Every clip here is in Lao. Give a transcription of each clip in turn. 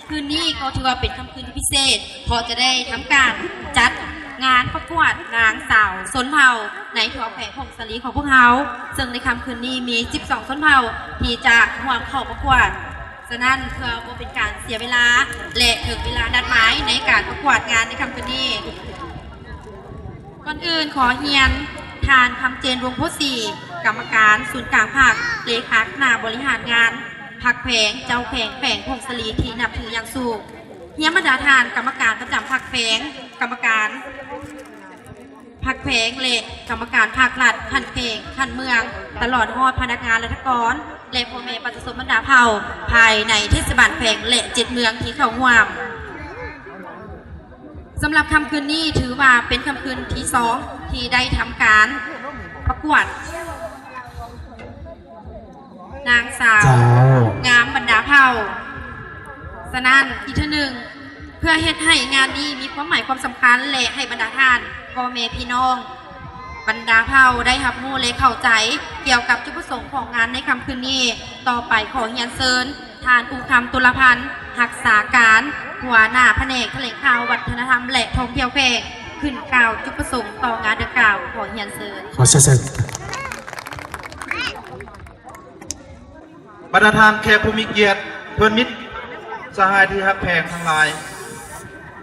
ຄືນນີ້ກໍຖືວ່າເປັນຄ່ຳຄືນທີ່ພິເສດ ເພາະຈະໄດ້ທຳການຈັດງານປະກວດນາງສາວຊົນເຜົ່າໃນທົ່ວແຂວງຜົ້ງສາລີຂອງພວກເຮົາ, ເຊິ່ງໃນຄ່ຳຄືນນີ້ມີສິບສອງຊົນເຜົ່າທີ່ຈະຮ່ວມເຂົ້າປະກວດ. ສະນັ້ນ ເພື່ອບໍ່ເປັນການເສຍເວລາ ແລະ ເຖິງເວລານັດໝາຍໃນການປະກວດງານໃນຄ່ຳຄືນນີ້, ກ່ອນອື່ນຂໍຮຽນທ່ານ ຄຳເຈນ ວົງໂພສີ ກຳມະການສູນກາງພັກ, ເລຂາຄະນະບໍລິຫານງານພັກແຂວງ, ເຈົ້າແຂວງແຂວງຜົ້ງສາລີທີ່ນັບຖືຢ່າງສູງ, ຮຽນບັນດາທ່ານກຳມະການປະຈຳພັກແຂວງ, ກຳມະການ ພັກແຂວງ ແລະ ກຳມະການພັກລັດຂັ້ນແຂວງ, ຂັ້ນເມືອງ, ຕະຫຼອດຮອດພະນັກງານລັດຖະກອນ ແລະ ພໍ່ແມ່ປະຊາຊົນບັນດາເຜົ່າພາຍໃນເທດສະບານແຂວງ ແລະ ເຈັດເມືອງທີ່ເຂົ້າຮ່ວມ. ສຳລັບຄ່ຳຄືນນີ້ຖືວ່າເປັນຄ່ຳຄືນທີສອງທີ່ໄດ້ທຳການປະກວດ ນາງສາວ ເຈົ້າ ງາມບັນດາເຜົ່າ. ສະນັ້ນ ອີກເທື່ອໜຶ່ງ ເພື່ອເຮັດໃຫ້ງານນີ້ມີຄວາມໝາຍຄວາມສຳຄັນ ແລະ ໃຫ້ບັນດາທ່ານພໍ່ແມ່ພີ່ນ້ອງບັນດາເຜົ່າໄດ້ຮັບຮູ້ ແລະ ເຂົ້າໃຈກ່ຽວກັບຈຸດປະສົງຂອງງານໃນຄ່ຳຄືນນີ້, ຕໍ່ໄປຂໍຮຽນເຊີນທ່ານ ອຸຄຳ ຕຸລະພັນ ຮັກສາການຫົວໜ້າພະແນກຖະແຫຼງຂ່າວ ວັດທະນະທຳ ແລະ ທ່ອງທ່ຽວແຂວງ ຂຶ້ນກ່າວຈຸດປະສົງຕໍ່ງານດັ່ງກ່າວ. ຂໍຮຽນເຊີນ. ຂໍເຊີນ. ບັນດາທ່ານແຂກຜູ້ມີກຽດ, ເພື່ອນມິດ, ສະຫາຍທີ່ຮັກແພງທັງຫຼາຍ,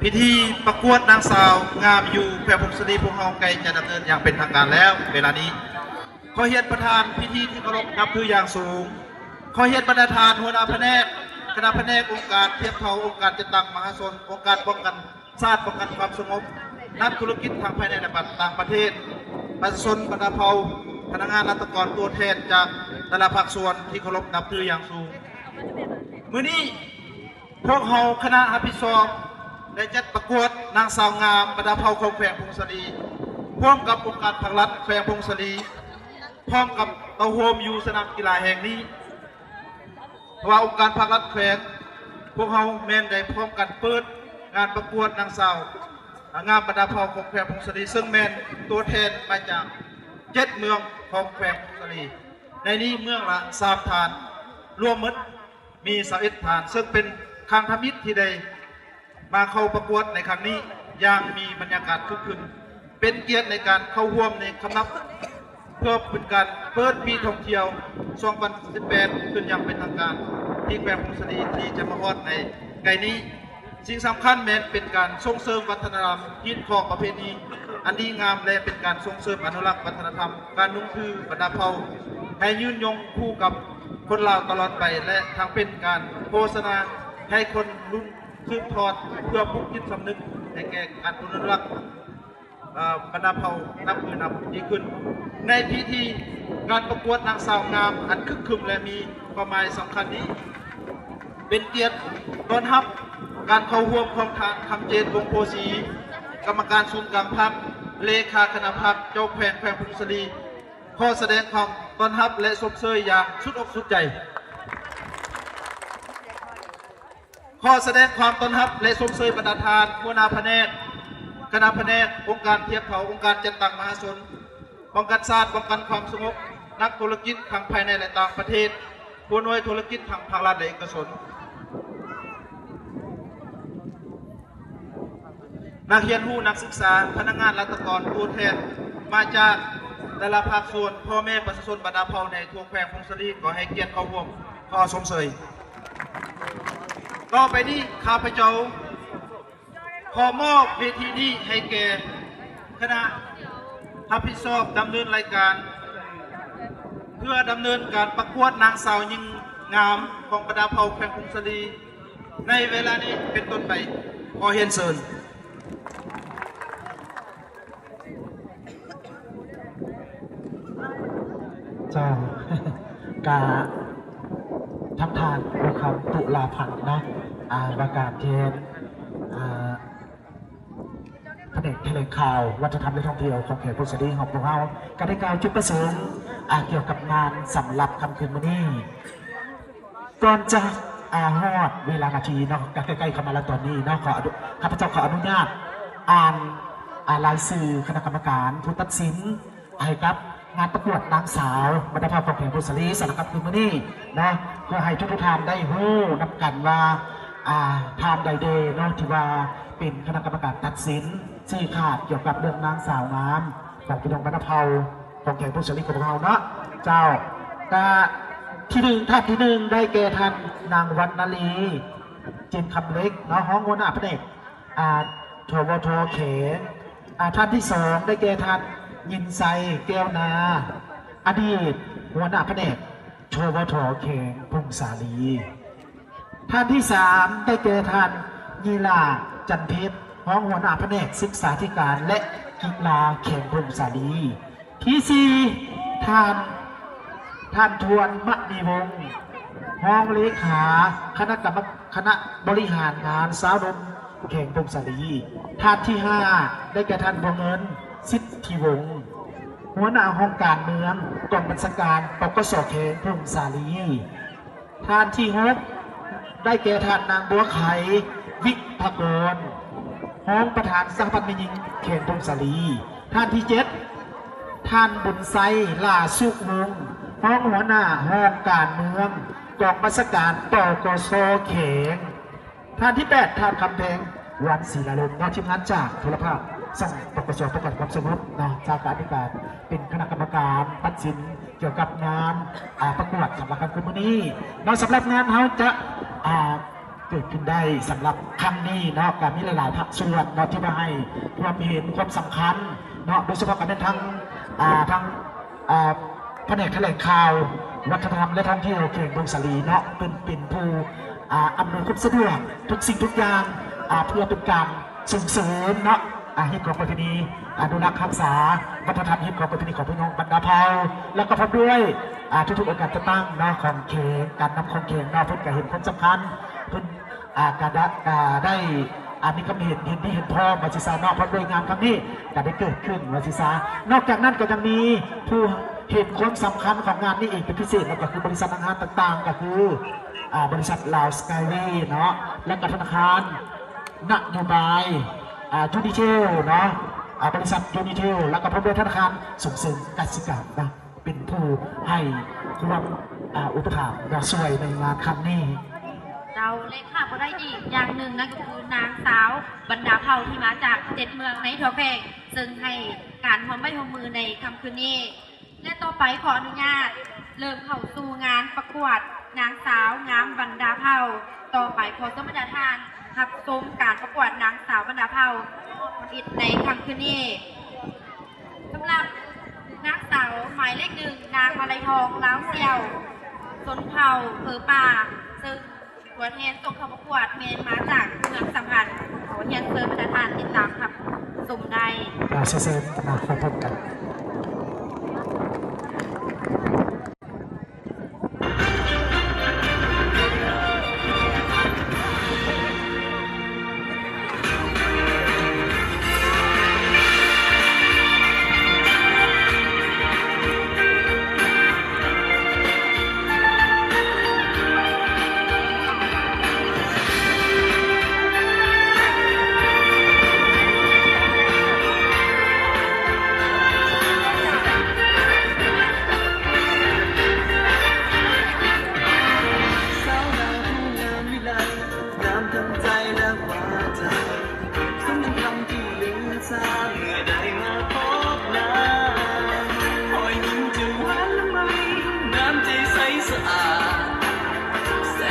ພິທີປະກວດນາງສາວງາມຢູ່ແຂວງຜົ້ງສາລີພວກເຮົາໃກ້ຈະດຳເນີນຢ່າງເປັນທາງການແລ້ວ. ເວລານີ້ ຂໍຮຽນປະທານພິທີທີ່ເຄົາລົບນັບຖືຢ່າງສູງ, ຂໍຮຽນບັນດາທ່ານຫົວໜ້າພະແນກ, ຄະນະພະແນກ, ອົງການທຽບເທົ່າ, ອົງການຈັດຕັ້ງມະຫາຊົນ, ອົງການປ້ອງກັນ ຊາດປ້ອງກັນຄວາມສະຫງົບ, ນັກທຸລະກິດທັງພາຍໃນ ແລະ ຕ່າງປະເທດ, ປະຊາຊົນບັນດາເຜົ່າ, ພະນັກງານລັດຖະກອນ, ຕົວແທນຈາກແຕ່ລະພາກສ່ວນທີ່ເຄົາລົບນັບຖືຢ່າງສູງ. ມື້ນີ້ພວກເຮົາຄະນະຮັບຜິດຊອບໄດ້ຈັດປະກວດນາງສາວງາມບັນດາເຜົ່າຂອງແຂວງຜົ້ງສາລີ ພ້ອມກັບອົງການພາກລັດແຂວງຜົ້ງສາລີ ພ້ອມກັບເຕົ້າໂຮມຢູ່ສະໜາມກິລາແຫ່ງນີ້. ເພາະວ່າອົງການພາກລັດແຂວງ ພວກເຮົາແມ່ນໄດ້ພ້ອມກັນເປີດງານປະກວດນາງສາວງາມບັນດາເຜົ່າຂອງແຂວງຜົ້ງສາລີ ເຊິ່ງແມ່ນຕົວແທນມາຈາກເຈັດເມືອງຂອງແຂວງຜົ້ງສາລີ, ໃນນີ້ເມືອງລະສາມທ່ານ, ລວມໝົດມີຊາວເອັດທ່ານ, ເຊິ່ງເປັນຄັ້ງທຳອິດທີ່ໄດ້ ມາເຂົ້າປະກວດໃນຄັ້ງນີ້ຢ່າງມີບັນຍາກາດຄຶກຄື້ນ, ເປັນກຽດໃນການເຂົ້າຮ່ວມໃນຄຳນັບ ເພື່ອເປັນການເປີດປີທ່ອງທ່ຽວສອງພັນສິບແປດ ຂຶ້ນຢ່າງເປັນທາງການ ທີ່ແຂວງຜົ້ງສາລີທີ່ຈະມາຮອດໃນໃກ້ນີ້. ສິ່ງສຳຄັນແມ່ນເປັນການສົ່ງເສີມວັດທະນະທຳ, ຮີດຄອງປະເພນີອັນດີງາມ ແລະ ເປັນການສົ່ງເສີມອະນຸລັກວັດທະນະທຳການນຸ່ງຖືບັນດາເຜົ່າໃຫ້ຍືນຍົງຄູ່ກັບຄົນລາວຕະຫຼອດໄປ ແລະ ທັງເປັນການໂຄສະນາໃຫ້ຄົນລຸ້ນ ສືບທອດເພື່ອປຸກຈິດສຳນຶກໃຫ້ແກ່ການອະນຸລັກ ເອີ ບັນດາເຜົ່ານັບມື້ນັບດີຂຶ້ນ. ໃນພິທີການປະກວດນາງສາວງາມອັນຄຶກຄື້ນ ແລະ ມີຄວາມໝາຍສຳຄັນນີ້ ເປັນກຽດຕ້ອນຮັບການເຂົ້າຮ່ວມຂອງທ່ານ ຄຳເຈນ ວົງໂພສີ ກຳມະການສູນກາງພັກ, ເລຂາຄະນະພັກ, ເຈົ້າແຂວງແຂວງຜົ້ງສາລີ. ຂໍສະແດງຄວາມຕ້ອນຮັບ ແລະ ຊົມເຊີຍຢ່າງສຸດອົກສຸດໃຈ. ຂໍສະແດງຄວາມຕ້ອນຮັບ ແລະ ຊົມເຊີຍບັນດາທ່ານຫົວໜ້າພະແນກ, ຄະນະພະແນກ, ອົງການທຽບເທົ່າ, ອົງການຈັດຕັ້ງມະຫາຊົນ, ປ້ອງກັນຊາດ, ປ້ອງກັນຄວາມສະຫງົບ, ນັກທຸລະກິດທັງພາຍໃນ ແລະ ຕ່າງປະເທດ, ຫົວໜ່ວຍທຸລະກິດທັງພາກລັດ ແລະ ເອກະຊົນ, ນັກຮຽນຮູ້, ນັກສຶກສາ, ພະນັກງານລັດຖະກອນ, ຕົວແທນມາຈາກແຕ່ລະພາກສ່ວນ, ພໍ່ແມ່ປະຊາຊົນບັນດາເຜົ່າໃນທົ່ວແຂວງຜົ້ງສາລີ ກໍໃຫ້ກຽດເຂົ້າຮ່ວມ. ຂໍຊົມເຊີຍ. ຕໍ່ໄປນີ້ ຂ້າພະເຈົ້າຂໍມອບເວທີນີ້ໃຫ້ແກ່ຄະນະຮັບຜິດຊອບດຳເນີນລາຍການ ເພື່ອດຳເນີນການປະກວດນາງສາວຍິງງາມຂອງບັນດາເຜົ່າແຂວງຜົ້ງສາລີ ໃນເວລານີ້ເປັນຕົ້ນໄປ. ຂໍຮຽນເຊີນ. ເຈົ້າ ກະທາງທ່ານ ອຸຄຳ ຕຸລາພັນ ເນາະ ອ່າ ວ່າການແທນ ອ່າ ພະແນກຖະແຫຼງຂ່າວ ວັດທະນະທຳ ແລະ ທ່ອງທ່ຽວ ຂອງແຂວງຜົ້ງສາລີ ຂອງພວກເຮົາ ກະໄດ້ກ່າວຈຸດປະສົງ ອ່າ ກ່ຽວກັບງານສຳລັບຄ່ຳຄືນມື້ນີ້. ກ່ອນຈະ ອ່າ ຮອດເວລານາທີເນາະ ກະໃກ້ໆເຂົ້າມາແລ້ວຕອນນີ້ເນາະ ຂໍອະນຸ ຂ້າພະເຈົ້າຂໍອະນຸຍາດອ່ານ ອ່າ ລາຍຊື່ຄະນະກຳມະການຜູ້ຕັດສິນໃຫ້ກັບງານປະກວດນາງສາວບັນດາເຜົ່າຂອງແຂວງຜົ້ງສາລີ ສຳລັບຄ່ຳຄືນມື້ນີ້ເນາະ ເພື່ອໃຫ້ທຸກໆທ່ານໄດ້ຮູ້ນຳກັນວ່າ ອ່າ ທ່ານໃດແດ່ເນາະ ທີ່ວ່າເປັນຄະນະກຳມະການຕັດສິນຊີ້ຂາດກ່ຽວກັບເລື່ອງນາງສາວງາມຂອງພີ່ນ້ອງບັນດາເຜົ່າຂອງແຂວງຜົ້ງສາລີຂອງພວກເຮົາເນາະ ເຈົ້າ. ກະທີໜຶ່ງ ທ່ານທີໜຶ່ງ ໄດ້ແກ່ທ່ານນາງວັນນະລີ ເຈນຄຳເລັກເນາະ ຮອງຫົວໜ້າພະແນກ ອ່າ ທວທ ແຂວງ. ອ່າ ທ່ານທີສອງ ໄດ້ແກ່ທ່ານຍິນໄຊ ແກ້ວນາ ອະດີດຫົວໜ້າພະແນກ ທວທ ແຂວງຜົ້ງສາລີ. ທ່ານທີສາມ ໄດ້ແກ່ທ່ານ ຢີລາ ຈັນເພັດ ຮອງຫົວໜ້າພະແນກສຶກສາທິການ ແລະ ກິລາແຂວງຜົ້ງສາລີ. ທີສີ່ ທ່ານ ທ່ານ ທວນ ມະນີວົງ ຮອງເລຂາຄະນະກຳມະ ຄະນະບໍລິຫານງານຊາວໜຸ່ມແຂວງຜົ້ງສາລີ. ທ່ານທີຫ້າ ໄດ້ແກ່ທ່ານ ບົວເງິນ ສິດທິວົງ ຫົວໜ້າຫ້ອງການເມືອງ ກອງບັນຊາການ ປກສ ແຂວງຜົ້ງສາລີ. ທ່ານທີຫົກ ໄດ້ແກ່ທ່ານນາງ ບົວໄຂ ວິພາກອນ ຮອງປະທານສະຫະພັນແມ່ຍິງແຂວງຜົ້ງສາລີ. ທ່ານທີເຈັດ ທ່ານ ບຸນໄຊ ຫຼ້າສຸວົງ ຮອງຫົວໜ້າຫ້ອງການເມືອງ ກອງບັນຊາການ ປກສ ແຂວງ. ທ່ານທີແປດ ທ່ານ ຄຳແພງ ວັນ ສີລາລົມ ເນາະ ທີມງານຈາກໂທລະພາບ ຊ່ອງ ປກສ ປະກາດຄວາມສະຫງົບເນາະ ຈາກການທີ່ການເປັນຄະນະກຳມະການຕັດສິນກ່ຽວກັບງານ ອ່າ ປະກວດສຳລັບຄ່ຳຄືນມື້ນີ້ເນາະ. ສຳລັບງານເຮົາຈະ ອ່າ ເກີດຂຶ້ນໄດ້ສຳລັບຄັ້ງນີ້ເນາະ ກະມີຫຼາຍໆພາກສ່ວນເນາະ ທີ່ມາໃຫ້ຄວາມເຫັນຄວາມສຳຄັນເນາະ ໂດຍສະເພາະກະແມ່ນທາງ ອ່າ ທາງ ອ່າ ພະແນກຖະແຫຼງຂ່າວ ວັດທະນະທຳ ແລະ ທ່ອງທ່ຽວແຂວງຜົ້ງສາລີເນາະ ເພິ່ນເປັນຜູ້ ອ່າ ອຳນວຍຄວາມສະດວກທຸກສິ່ງທຸກຢ່າງ ອ່າ ເພື່ອເປັນການສົ່ງເສີມເນາະ ອ່າ ຮີດຄອງປະເພະນີ ອະນຸລັກຮັກສາວັດທະນະທຳ ຮີດຄອງປະເພນີຂອງພີ່ນ້ອງບັນດາເຜົ່າ ແລ້ວກໍພ້ອມດ້ວຍ ອ່າ ທຸກໆອົງການຈັດຕັ້ງເນາະ ຂອງແຂວງ ການນຳຂອງແຂວງເນາະ ເພິ່ນກໍເຫັນຄວາມສຳຄັນ ເພິ່ນ ອ່າ ກະໄດ້ ກະໄດ້ ອ່າ ມີຄວາມເຫັນ ເຫັນດີເຫັນພ້ອມວ່າຊິຊາເນາະ ເພາະໂດຍງານຄັ້ງນີ້ກະໄດ້ເກີດຂຶ້ນວ່າຊິຊາ. ນອກຈາກນັ້ນກໍຍັງມີຜູ້ເຫັນຄວາມສຳຄັນຂອງງານນີ້ອີກເປັນພິເສດ ແລ້ວກໍຄືບໍລິສັດຫ້າງຮ້ານຕ່າງໆ ກໍຄື ອ່າ ບໍລິສັດລາວສະກາຍເວເນາະ ແລະກໍທະນາຄານນະໂຍບາຍ ອ່າ ຢູນິເທວເນາະ ອ່າ ບໍລິສັດຢູນິເທວ ແລ້ວກໍພ້ອມດ້ວຍທະນາຄານສົ່ງເສີມກະສິກຳເນາະ ເປັນຜູ້ໃຫ້ຄວາມ ອ່າ ອຸປະຖາກເນາະ ຊ່ວຍໃນງານຄັ້ງນີ້. ເຈົ້າ ແລະ ຂາດບໍ່ໄດ້ອີກຢ່າງໜຶ່ງ ນັ້ນກໍຄືນາງສາວບັນດາເຜົ່າທີ່ມາຈາກເຈັດເມືອງໃນທົ່ວແຂວງ ເຊິ່ງໃຫ້ການຮ່ວມໄມ້ຮ່ວມມືໃນຄ່ຳຄືນນີ້. ແລະ ຕໍ່ໄປຂໍອະນຸຍາດເລີ່ມເຂົ້າສູ່ງານປະກວດນາງສາວງາມບັນດາເຜົ່າ. ຕໍ່ໄປຂໍເຊີນບັນດາທ່ານຮັບຊົມການປະກວດນາງສາວບັນດາເຜົ່າທຳອິດໃນຄ່ຳຄືນນີ້. ສຳລັບນາງສາວໝາຍເລກໜຶ່ງ ນາງມາໄລທອງ ລາວສ່ຽວ ຊົນເຜົ່າເຜີປ່າ ເຊິ່ງຕົວແທນສົ່ງເຂົ້າປະກວດແມ່ນມາຈາກເມືອງສຳພັນ. ຂໍຮຽນເຊີນບັນດາທ່ານຕິດຕາມຮັບຊົມໄດ້. ຂໍເຊີນມາພົບກັນ.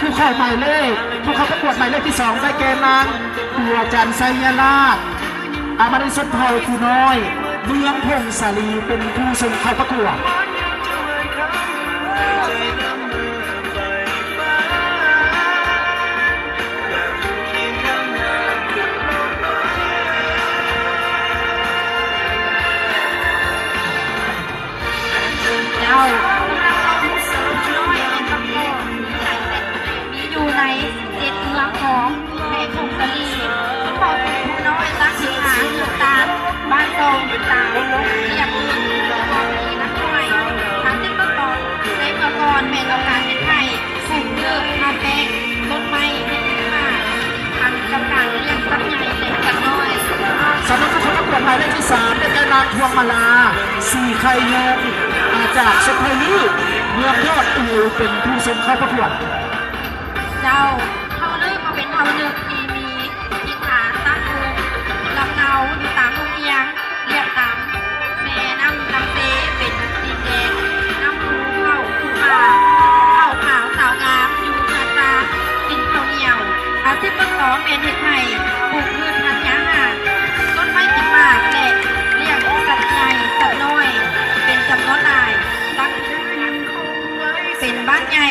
ຜູ້ເຂົ້າໝາຍເລກ ຜູ້ເຂົ້າປະກວດໝາຍເລກທີສອງ ໄດ້ແກ່ນາງ ບົວຈັນ ໄຊຍະລາດ ອາມານີຊົນເຜົ່າຜູ້ນ້ອຍ ເມືອງຜົ້ງສາລີ ເປັນຜູ້ສົ່ງເຂົ້າປະກວດ. ເຈົ້າ ມີຢູ່ໃນເຈັດເມືອງຂອງແຂວງຜົ້ງສາລີ ປະກອບດ້ວຍຜູ້ນ້ອຍ ຕາກສິງຫາ ຕາກ ບ້ານຊອງ ຕາກ ລຽບ ຄອງ ນ້ຳຫ້ວຍ ທາງເສັ້ນເມືອງຕອນ ໃນເມື່ອກ່ອນແມ່ນເອົາການເຮັດໄຮ່ ປູກພືດ ທາແປ້ງ ຕົ້ນໄມ້ ເຮັດເປັນຜ້າ ທັງກັບການລ້ຽງສັດໃຫຍ່ ແລະ ສັດນ້ອຍ. ສຳລັບຜູ້ເຂົ້າປະກວດໝາຍເລກທີສາມ ໄດ້ແກ່ນາງ ພວງມາລາ ສີໄຄຍງ ມາຈາກຊົນເຜົ່າລື້ ເມືອງຍອດອູ ເປັນຜູ້ສົ່ງເຂົ້າປະກວດ. ເຈົ້າ ເຜົ່າລື້ກໍເປັນເຜົ່າ ເຮົານຶກທີ່ມີຖິ່ນຖານຕັ້ງຢູ່ລຳເນົາ ຢູ່ຕາມທົ່ງພຽງ ລຽບຕາມແມ່ນ້ຳລຳເຊ ເປັນດິນແດນນ້ຳພູເຂົ້າພູປ່າ ເຂົ້າຂາວສາວງາມ ຢູ່ເຮືອນຊານກິນເຂົ້າໜຽວ. ອາຊີບຕົ້ນຕໍແມ່ນເຮັດໄຮ່ ປູກພືດທັນຍາຫານ ຕົ້ນໄມ້ກິນໝາກ ແລະ ລ້ຽງສັດໃຫຍ່ສັດນ້ອຍເປັນຈຳນວນຫຼາຍ ຕັ້ງເປັນບ້ານໃຫຍ່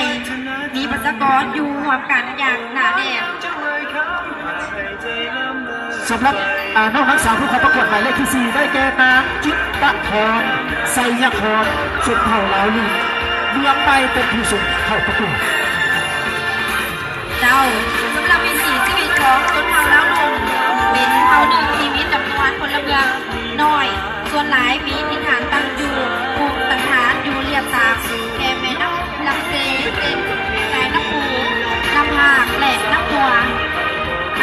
ມີປະຊາກອນຢູ່ຮ່ວມກັນຢ່າງໜາແໜ້ນ. ສຳລັບ ອາ ນ້ອງນາງສາວຜູ້ເຂົ້າປະກວດໝາຍເລກທີສີ່ ໄດ້ແກ່ນາງ ຈິດຕະພອນ ໄຊຍະຄອນ ຊົນເຜົ່າລາວລຸ່ມ ເມືອງໄປ ເປັນຜູ້ສົ່ງເຂົ້າປະກວດ. ເຈົ້າ, ສຳລັບວິຖີຊີວິດຂອງຊົນເຜົ່າລາວລຸ່ມ ເປັນເຜົ່າໜຶ່ງທີ່ມີຈຳນວນພົນລະເມືອງນ້ອຍ, ສ່ວນຫຼາຍມີຖິ່ນຖານຕັ້ງຢູ່ ພູມສັນຖານຢູ່ລຽບຕາມແຄມແມ່ນ້ຳລຳເຊ ເຊັ່ນ ສາຍນ້ຳປູ, ນ້ຳພາກ ແລະ ນ້ຳບົວ.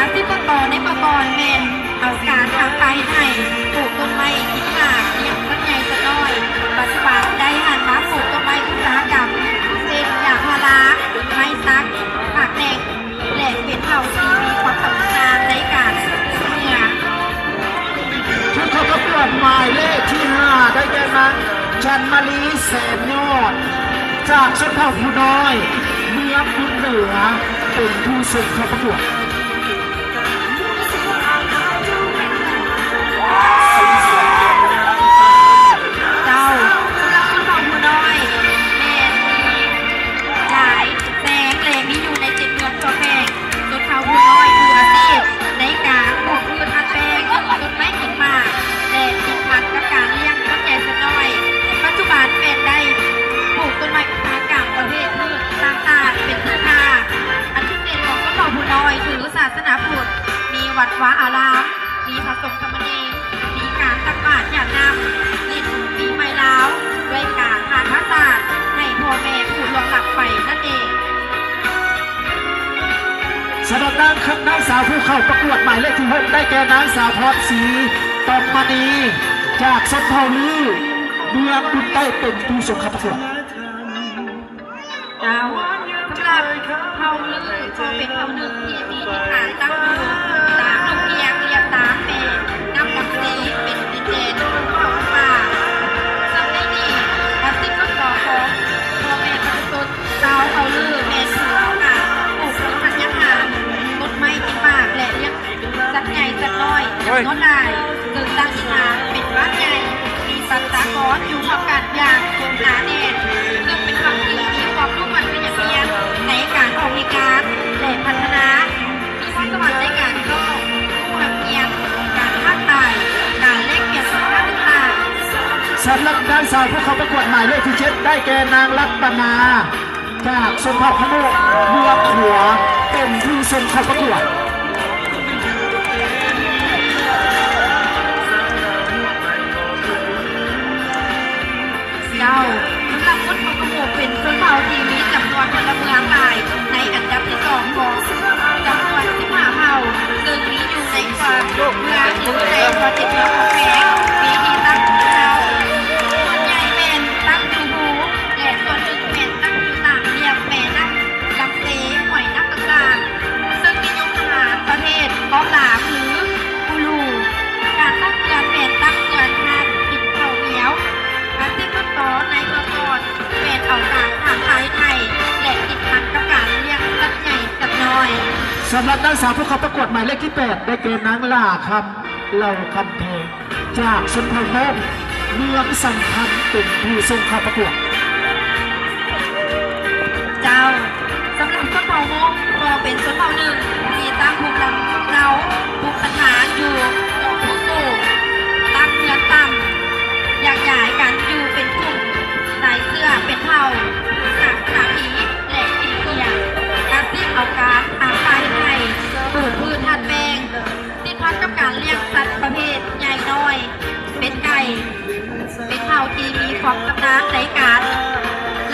ອາຊີບຕົ້ນຕໍໃນເມື່ອກ່ອນແມ່ນເອົາການທຳປາເຮັດໄຮ່, ປູກຕົ້ນໄມ້ກິນໝາກ, ລ້ຽງສັດໃຫຍ່ສັດນ້ອຍ. ປັດຈຸບັນໄດ້ຫັນມາປູກຕົ້ນໄມ້ອຸດສາຫະກຳ ເຊັ່ນ ຢາງພາລາ, ໄມ້ສັກ, ໝາກແໜ່ງ ແລະ ເປັນເຜົ່າທີ່ມີຄວາມຊຳນານໃນການເຮືອ. ຜູ້ເຂົ້າປະກວດໝາຍເລກທີຫ້າ ໄດ້ແກ່ນາງ ຈັນມາລີ ແສນຍອດ ຈາກຊົນເຜົ່າພູນ້ອຍ ເມືອງບຸນເໜືອ ເປັນຜູ້ສົ່ງເຂົ້າປະກວດ. ເຈົ້າ, ສຳລັບຊົນເຜົ່າພູນ້ອຍແມ່ນມີຫຼາຍແຂວງ ແລະ ມີຢູ່ໃນເຈັດເມືອງທົ່ວແຂວງ. ຊົນເຜົ່າພູນ້ອຍຖືອາຊີບໃນການປູກພືດທາດແປ້ງ, ຕົ້ນໄມ້ກິນໝາກ ແລະ ຕິດພັນກັບການລ້ຽງສັດໃຫຍ່ສັດນ້ອຍ. ປັດຈຸບັນແມ່ນໄດ້ປູກຕົ້ນໄມ້ອຸດສາຫະກຳປະເພດພືດຕ່າງໆ ເປັນພືດປ່າ. ອັນພິເສດຂອງຊົນເຜົ່າພູນ້ອຍຄືສາສະໜາພຸດ, ມີວັດວາອາຣາມ, ມີພະສົງສາມະເນນ, ມີການຕັກບາດຢາດນ້ຳ, ຫຼິ້ນບຸນປີໃໝ່ລາວ ດ້ວຍການທານພາສາດໃຫ້ພໍ່ແມ່ຜູ້ລ່ວງລັບໄປນັ້ນເອງ. ສຳລັບນາງ ນາງສາວຜູ້ເຂົ້າປະກວດໝາຍເລກທີຫົກ ໄດ້ແກ່ນາງສາວພອນສີ ຕອມມະນີ ຈາກຊົນເຜົ່າລື ເມືອງບຸນໃຕ້ ເປັນຜູ້ສົ່ງເຂົ້າປະກວດ. ເຈົ້າ, ສຳລັບເຜົ່າລື ກໍເປັນເຜົ່າໜຶ່ງທີ່ມີຖິ່ນຖານຕັ້ງຢູ່ຕາມລຸ່ມພຽງ ລຽບຕາມແມ່ນ້ຳລຳເຊ ເປັນດິນແດນພູເຂົາປ່າ. ເຊິ່ງໃນນີ້ ອາຊີບຕົ້ນຕໍຂອງພໍ່ແມ່ປະຊາຊົນຊາວເຜົ່າລື ແມ່ນປູກເຂົ້າໜາ ປູກພືດທາດຍາຫານ, ຕົ້ນໄມ້ກິນໝາກ ແລະ ລ້ຽງສັດໃຫຍ່ສັດນ້ອຍຈຳນວນຫຼາຍ, ເຊິ່ງຕັ້ງສາເປັນບ້ານໃຫຍ່ ມີປະຊາກອນຢູ່ຮ່ວມກັນຢ່າງໜາແໜ້ນ, ເຊິ່ງເປັນຄຳທີ່ມີຄວາມມຸ່ງໝັ້ນພະຍາຍາມໃນການອອກແຮງງານ ແລະ ພັດທະນາ, ມີພອນສະຫວັນໃນການຮ້ອງ, ຮູ້ຮັກຮຽນ, ການຄ້າຂາຍ, ການແລກປ່ຽນສິນຄ້າຕ່າງໆ. ສຳລັບນາງສາວຜູ້ເຂົ້າປະກວດໝາຍເລກທີເຈັດ ໄດ້ແກ່ນາງລັດຕະນາ ຈາກຊົນເຜົ່າຂະໂມກ ເມືອງຂົວ ເປັນຜູ້ສົ່ງເຂົ້າປະກວດ. ເຈົ້າ, ສຳລັບຊົນເຜົ່າຂະໂມກເປັນຊົນເຜົ່າທີ່ມີຈຳນວນພົນລະເມືອງຫຼາຍໃນອັນດັບທີສອງຂອງຈຳນວນສິບຫ້າເຜົ່າ, ເຊິ່ງມີຢູ່ໃນຂົວເມືອງ ຫຼື ໃນຂົວເຂດເມືອງຂອງແຂວງ, ມີທີ່ຕັ້ງຢູ່ເຈົ້າ. ສ່ວນໃຫຍ່ແມ່ນຕັ້ງຢູ່ພູ ແລະ ສ່ວນໜຶ່ງແມ່ນຕັ້ງຢູ່ຕາມລຽບແມ່ນ້ຳລຳເຊ, ຫ້ວຍນ້ຳຕ່າງໆ, ເຊິ່ງນິຍົມອາຫານປະເພດເກາະຫຼາມ ຫຼື ປູລູ. ການຕັ້ງເຮືອນແມ່ນຕັ້ງເຮືອນທາດກິນເຂົ້າໜຽວ. ອາຊີບຕົ້ນຕໍໃນເມື່ອກ່ອນແມ່ນເອົາການຖາງຂາຍໄຮ່ ແລະ ຕິດພັນກັບການລ້ຽງສັດໃຫຍ່ສັດນ້ອຍ. ສຳລັບນາງສາວຜູ້ເຂົ້າປະກວດໝາຍເລກທີແປດ ໄດ້ແກ່ນາງຫຼ້າຄຳ ເຫຼົ່າຄຳແພງ ຈາກຊົນເຜົ່າມົ້ງ ເມືອງສຳພັນ ເປັນຜູ້ສົ່ງເຂົ້າປະກວດ. ເຈົ້າ, ສຳລັບຊົນເຜົ່າມົ້ງກໍເປັນຊົນເຜົ່າໜຶ່ງທີ່ຕັ້ງພູມລຳເນົາ ພູມສັນຖານຢູ່ໜອງພູສູງ, ຕັ້ງເຮືອນຕ່ຳ ຢາກຍ້າຍກັນຢູ່ເປັນກຸ່ມ, ສາຍເຊື້ອເປັນເຜົ່າ, ສາສະໜາຜີ ແລະ ກິນເກືອ. ອາຊີບເອົາການຫາປາເຮັດໄຮ່, ປູກພືດທາດແປ້ງ, ຕິດພັນກັບການລ້ຽງສັດປະເພດໃຫຍ່ນ້ອຍ, ເປັນໄກ່, ເປັນເຜົ່າທີ່ມີຄວາມຊຳນານໃນການ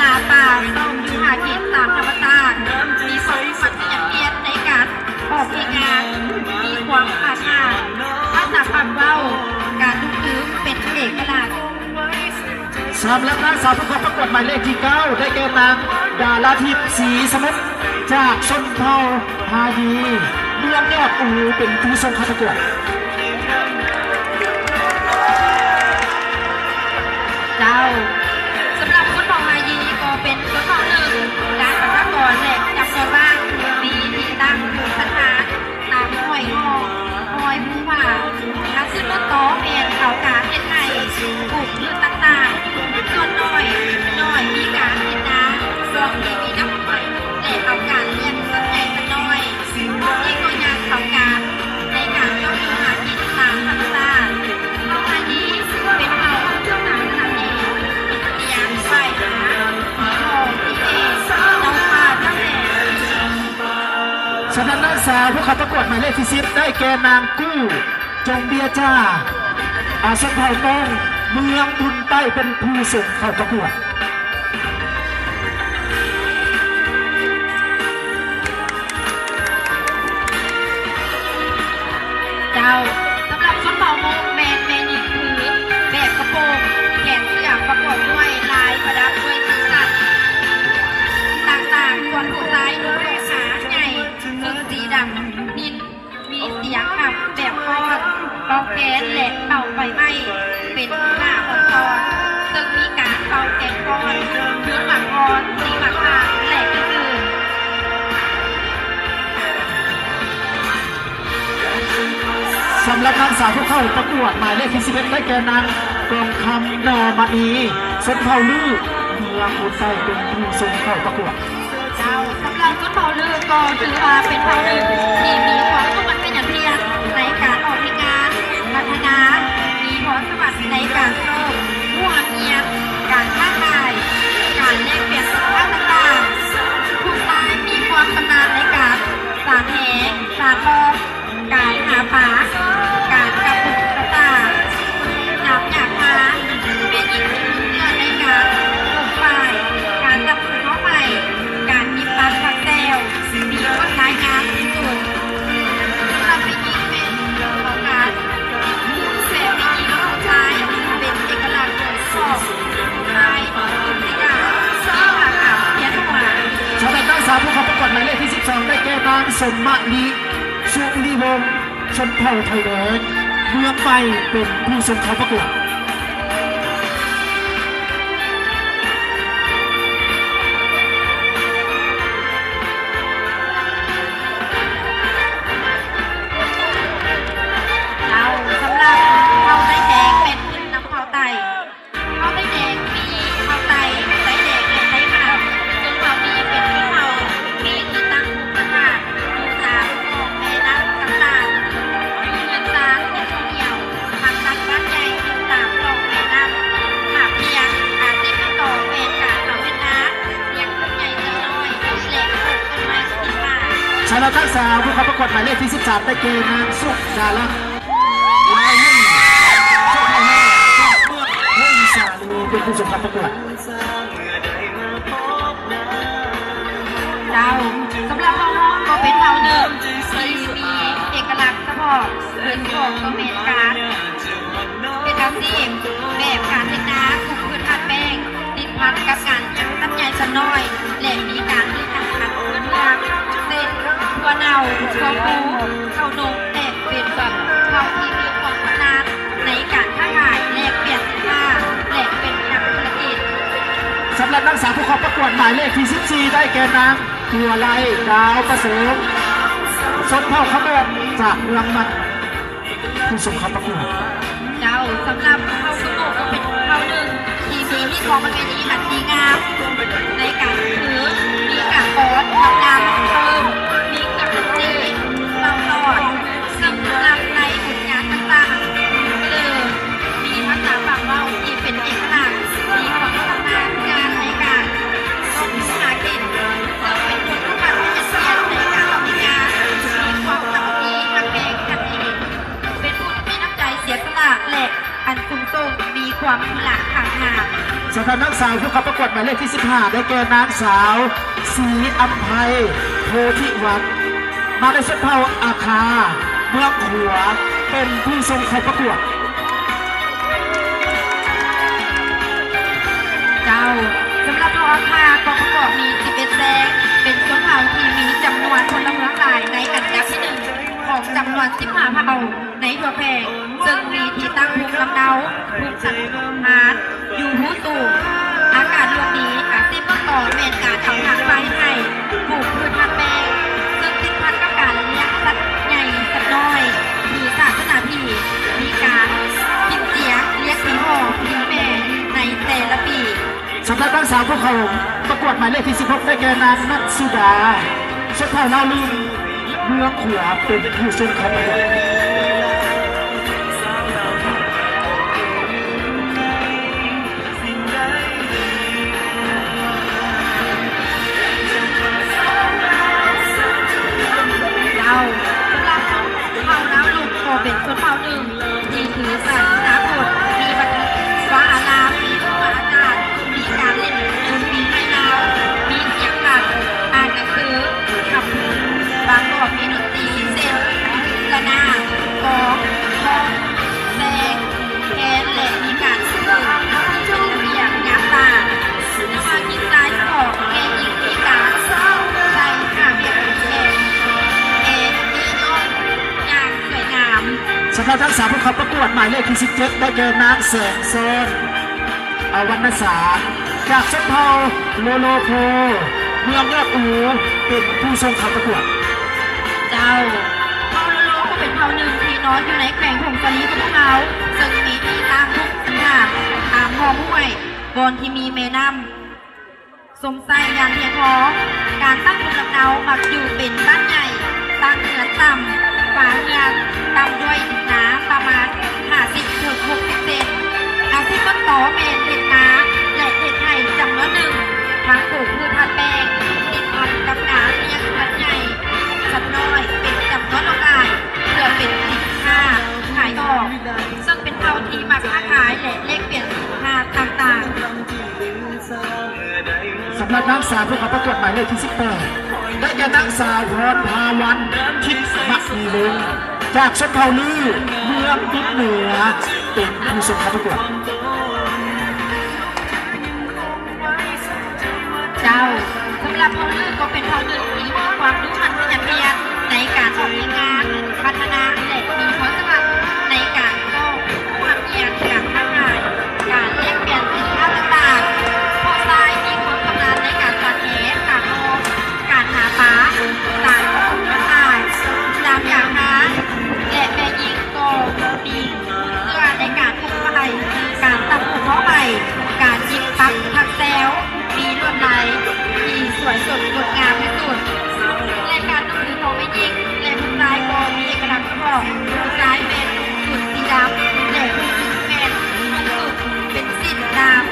ລ່າປ່າ, ຊອກຢູ່ຫາກິນຕາມທຳມະຊາດ, ມີຄວາມໝັ້ນຂະຫຍັນຂຽນໃນການອອກແຮງງານ, ມີຄວາມອາດຫາດ, ທັກສະປາກເວົ້າ, ການລຸກຄືນເປັນເອກະລາດ. ສຳລັບນາງສາວຜູ້ເຂົ້າປະກວດໝາຍເລກທີເກົ້າ ໄດ້ແກ່ນາງ ດາລາທິບ ສີສະໝຸດ ຈາກຊົນເຜົ່າພາດີ ເມືອງຍອດອູເປັນຜູ້ສົ່ງເຂົ້າປະກວດ. ເຈົ້າ, ສຳລັບຊົນເຜົ່າຮາຢີກໍເປັນຊົນເຜົ່າໜຶ່ງ ດ້ານປະຊາກອນ ແລະ ຈຳນວນບ້ານ ມີທີ່ຕັ້ງຢູ່ສະຖານຕາມຫ້ວຍຮ່ອງ ຫ້ວຍພູຜາ. ການສືບຕົ້ນຕໍແມ່ນເອົາການເຮັດໄຮ່ ປູກພືດຕ່າງໆ ສ່ວນໜ້ອຍ ໜ້ອຍມີການເຮັດນາ ຊ່ວງທີ່ມີນ້ຳຫ້ວຍ ແລະ ເອົາການລ້ຽງສັດໃຫຍ່ສັດນ້ອຍ. ພວກນີ້ກໍຍັງເອົາການໃນການເຂົ້າຫາກິນຕາມທຳມະຊາດ. ເຜົ່າຮາຢີເປັນເຜົ່າສາມສາມີ ຕຽມ ໄຟ ໜາ ມີຫໍ ມີເອ ເຈົ້າຟ້າ ເຈົ້າແດນ. ສຳລັບນາງສາວຜູ້ເຂົ້າປະກວດໝາຍເລກທີສິບ ໄດ້ແກ່ນາງກູ້ ຈົງເບຍຈາ ອາ ຊົນເຜົ່າມົ້ງ ເມືອງບຸນໃຕ້ ເປັນຜູ້ສົ່ງເຂົ້າປະກວດ. ເຈົ້າ, ສຳລັບຊົນເຜົ່າມົ້ງແມ່ນແມ່ຍິງຖືແບບກະໂປງ ແຂນເສື້ອປະກອບດ້ວຍລາຍປະດັບດ້ວຍສີສັນຕ່າງໆ, ສ່ວນຜູ້ຊາຍນຸ່ງຜ້າໃຫຍ່ ເຊິ່ງສີດຳນິນ ມີສຽງອຳແບບຟ້ອນ ເປົ່າແຄນ ແລະ ເປົ່າໄຟໄໝ້ ເປັນໜ້າອ່ອນຕອນ ເຊິ່ງມີການເປົ່າແຄນຟ້ອນ ໂຍນໝາກອ່ອນ ຕີໝາກພາງ ແລະ ອື່ນໆ. ສຳລັບນາງສາວຜູ້ເຂົ້າປະກວດໝາຍເລກທີສິບເອັດ ໄດ້ແກ່ນາງ ກອງຄຳ ນໍມະນີ ຊົນເຜົ່າລື້ ເມືອງອຸໄຊ ເປັນຜູ້ສົ່ງເຂົ້າປະກວດ. ເຈົ້າ, ສຳລັບຊົນເຜົ່າລື້ກໍຖືວ່າເປັນເຜົ່າໜຶ່ງທີ່ມີຄວາມສາມາດເປັນຢ່າງເລີດໃນການອອກແຮງງານ, ພັດທະນາ, ມີພອນສະຫວັນໃນການສ້າງຮູບຮ່າງຮຽນ, ການຄ້າຂາຍ, ການແລກປ່ຽນສິນຄ້າຕ່າງໆ. ຜູ້ຊາຍມີຄວາມຊຳນານໃນການສານແຫ, ສານລອງ, ການຫາປາ, ການກັບບຸກກະຕ່າ, ນຳຢາກທາ, ແມ່ຍິງທີ່ມີເຊື່ອໃນການປູກຝ້າຍ, ການຈັບປູກໝໍ້ໄຟ, ການຫຍິບປັກຜັກແຊວ, ມີຄວາມຫຼາຍຢ່າງທີ່ສຸດ. ສຳລັບແມ່ຍິງແມ່ນເວົ້າການແມ່ຍິງຂອງຊາຍ ເປັນເອກະລັກໂດຍສະເພາະ. ສຳລັບນາງສາວຜູ້ເຂົ້າປະກວດໝາຍເລກທີສິບສອງ ໄດ້ແກ່ນາງ ສົມມະລີ ສຸລິວົງ ຊົນເຜົ່າໄທແດງ ເມືອງໄປ ເປັນຜູ້ສົ່ງເຂົ້າປະກວດ. ເຈົ້າ, ສຳລັບເຜົ່າໄຕແດງແມ່ນເພິ່ນນຳເຜົ່າໄຕ. ເຜົ່າໄຕແດງມີເຜົ່າໄຕ, ໄຕແດງ ແລະ ໄຕໝາກ. ຊົນເຜົ່ານີ້ເປັນຊົນເຜົ່າມີທີ່ຕັ້ງພູມຖາດຢູ່ຕາມຂອງແມ່ນ້ຳຕ່າງໆ, ມີເຮືອນຊານເປັນສ່ວນດຽວ, ທາງຕັດບ້ານໃຫຍ່ຢູ່ຕາມຂອງແມ່ນ້ຳຂາມພຽງ. ອາຊີບຂອງເຂົາແມ່ນການເອົາເຮັດນາ, ລ້ຽງກົກໃຫຍ່ເສືອນ້ອຍ ແລະ ປູກຕົ້ນໄມ້ກິນໝາກ. ສຳລັບທັງສາມຜູ້ເຂົ້າປະກວດໝາຍເລກທີສິບສາມ ໄດ້ແກ່ນາງ ສຸດາລັດ ລາວວົງ ເຈົ້າ ເມືອງຫົງສາລີ ເປັນຜູ້ສົ່ງເຂົ້າປະກວດ. ເຈົ້າ, ສຳລັບເຜົ່າຮ້ອງກໍເປັນເຜົ່າໜຶ່ງທີ່ມີເອກະລັກສະເພາະ, ເປັນຂອງກໍແມ່ນການເຮັດອາຊີບແບບການເຮັດນາ, ປູກພືດທາດແປ້ງ, ຕິດພັນກັບການຈັບສັດໃຫຍ່ສັດນ້ອຍ ແລະ ມີການຜະລິດທາງການເມືອງ ເຊັ່ນ ຖົ່ວເນົ່າ, ຖົ່ວປູ, ເຂົ້າໜົມ ແລະ ເປັນເຜົ່າທີ່ມີຄວາມຊຳນານໃນການຄ້າຂາຍ, ແລກປ່ຽນສິນຄ້າ ແລະ ເປັນນັກທຸລະກິດ. ສຳລັບນາງສາວຜູ້ເຂົ້າປະກວດໝາຍເລກທີສິບສີ່ ໄດ້ແກ່ນາງ ຕົວໄລ ດາວປະເສີມ ຊົນເຜົ່າຂະໂມກ ຈາກເມືອງມັດ ຜູ້ສົ່ງເຂົ້າປະກວດ. ເຈົ້າ, ສຳລັບເຜົ່າຂະໂມກກໍເປັນເຜົ່າໜຶ່ງທີ່ມີຮີດຄອງປະເພນີອັນດີງາມໃນການຄື ມີການຟ້ອນ, ຮັບນຳ, ເຕີມ, ມີເຄື່ອງດົນຕີ, ເປົ່າຫຼອດ, ນຳນຳໃນບຸນງານຕ່າງໆ, ເລີ ມີພາສາປາກເວົ້າທີ່ເປັນເອກະລັກ, ມີຄວາມຊຳນານງານໃນການຊອກຫາກິນ, ເຊິ່ງເປັນຄຸນສົມບັດທີ່ຈະຊ່ວຍໃນການເຮັດງານ, ມີຄວາມສາມັກຄີຮັກແພງກັນເອງ, ເປັນຜູ້ທີ່ມີນ້ຳໃຈເສຍສະຫຼະ ແລະ ອັນສູງສົ່ງ, ມີຄວາມມີລະອາງາມ. ສຳລັບນາງສາວຜູ້ເຂົ້າປະກວດໝາຍເລກທີສິບຫ້າ ໄດ້ແກ່ນາງສາວ ສີອຳໄພ ໂພທິວັນ ມາແຕ່ຊົນເຜົ່າອາຄາ ເມືອງຂົວ ເປັນຜູ້ສົ່ງເຂົ້າປະກວດ. ເຈົ້າ, ສຳລັບເຜົ່າອາຄາກໍປະກອບມີສິບເອັດແຊກ, ເປັນຊົນເຜົ່າທີ່ມີຈຳນວນພົນລະເມືອງຫຼາຍໃນອັນດັບທີໜຶ່ງ ຈຳນວນສິບຫ້າເຜົ່າໃນທົ່ວແຂວງ ເຊິ່ງມີທີ່ຕັ້ງພູມລຳເນົາ, ພູມສັນຖານຢູ່ພູສູງ. ອາກາດລວມດີ, ອາຊີບເບື້ອງຕົ້ນແມ່ນການເອົາໜ້າໄຟໄຮ່, ປູກພືດທາດແປ້ງ ເຊິ່ງຕິດພັນກັບການລ້ຽງສັດໃຫຍ່ສັດນ້ອຍ ຫຼື ສາສະໜາທີ່ມີການກິນເຈ, ລ້ຽງຜີຫໍ່ຜີແມ່ໃນແຕ່ລະປີ. ສຳລັບນາງສາວຜູ້ເຂົ້າປະກວດໝາຍເລກທີສິບຫົກ ໄດ້ແກ່ນາງ ນັດສຸດາ ຊົນເຜົ່າລາວລຶ້ງ ເມືອງຂວາ ເປັນຜູ້ຊົງເຂົ້າປະກວດ. ເຈົ້າ, ສຳລັບເຜົ່າລາວລຸ່ມກໍເປັນຊົນເຜົ່າໜຶ່ງ ທີ່ຖືສາສະໜາພຸດ, ມີວັດວາອາລາມ, ມີຄູບາອາຈານ, ມີການຫຼິ້ນດົນຕີໄມ້ລາວ, ມີສຽງລຳ, ອ່ານໜັງສື, ທຳບຸນ, ປະກອບມີດົນຕີເຊັ່ນ ລະນາດ, ກອງ, ຮ້ອງ, ແຊງ, ແຄນ ແລະ ມີການຝຶກຝົນທີ່ເປັນລະບຽບງາມຕາ. ສະມາຊິກຊາຍສອງ ແມ່ຍິງທີ່ການໃສ່ຜ້າແບບແຂນ ແອນເອຍອນ ຢ່າງສວຍງາມ. ສຳລັບທັງສາມຜູ້ເຂົ້າປະກວດ ໝາຍເລກທີສິບເຈັດ ໄດ້ແກ່ ນາງແສງຊ້ອນ ອາວັນນະສາ ຈາກຊົນເຜົ່າໂລໂລໂພ ເມືອງຍອດອູ ເປັນຜູ້ຊົງເຂົ້າປະກວດ. ເຈົ້າ, ເຜົ່າໂລໂລກໍເປັນເຜົ່າໜຶ່ງທີ່ນອນຢູ່ໃນແຂວງຜົ້ງສາລີຂອງພວກເຮົາ, ເຊິ່ງມີທີ່ຕັ້ງພູມສັນຖານຕາມຮ່ອງຫ້ວຍ ບ່ອນທີ່ມີແມ່ນ້ຳຊົມໃຊ້ຢ່າງພຽງພໍ. ການຕັ້ງພູມລຳເນົາມັກຢູ່ເປັນບ້ານໃຫຍ່, ຕັ້ງເຮືອນຕ່ຳ, ຝາເຮືອນຕ່ຳດ້ວຍດິນນາປະມານຫ້າສິບເຖິງຫົກສິບເຊັນ. ອາຊີບເບື້ອງຕົ້ນແມ່ນເຮັດນາ ແລະ ເຮັດໄຮ່ຈຳນວນໜຶ່ງ, ທັງປູກພືດທາດແປ້ງ, ຕິດພັນກັບການລ້ຽງສັດໃຫຍ່, ສັດນ້ອຍເປັນຈຳນວນຫຼວງຫຼາຍ ເພື່ອເປັນສິນຄ້າຂາຍອອກ, ເຊິ່ງເປັນເຜົ່າທີ່ມັກຄ້າຂາຍ ແລະ ແລກປ່ຽນສິນຄ້າຕ່າງໆ. ສຳລັບນາງສາວຜູ້ເຂົ້າປະກວດໝາຍເລກທີສິບແປດ ໄດ້ແກ່ນາງສາວ ພອນພາວັນ ທິດມັກມີວົງ ຈາກຊົນເຜົ່າລື ເມືອງບຸນເໜືອ ເປັນຜູ້ຊົງເຂົ້າປະກວດ. ເຈົ້າ, ສຳລັບເຜົ່າລືກໍເປັນເຜົ່າໜຶ່ງທີ່ມີຄວາມດຸໝັ່ນຂະຫຍັນຂະຫຍັນໃນການອອກແຮງງານ, ພັດທະນາ ແລະ ມີພອນສະຫວັນໃນການ ກໍຜູ້ຮັບຮຽນການຄ້າຂາຍ, ການແລກປ່ຽນສິນຄ້າຕ່າງໆ. ເພາະຊາຍມີຄວາມຊຳນານໃນການຕັດແຫ, ການຮອງ, ການຫາປາ, ການປະກອບອາຫານ, ດາມຢາງທາ, ແລະ ແມ່ຍິງກໍມີຄວາມເຊື່ອໃນການປູກໄຜ່, ການຕັດຫົວເພາະໄມ້, ການຫຍິບປັກຖັກແຊວ, ມີລວດລາຍທີ່ສວຍສົດງົດງາມທີ່ສຸດ ແລະ ການນຸ່ງຂອງແມ່ຍິງ ແລະ ຜູ້ຊາຍກໍມີເອກະລັກສະເພາະ, ຜູ້ຊາຍແມ່ນນຸ່ງຊຸດສີດຳ ແລະ ຜູ້ຍິງແມ່ນນຸ່ງຊຸດເປັນສິ້ນດຳ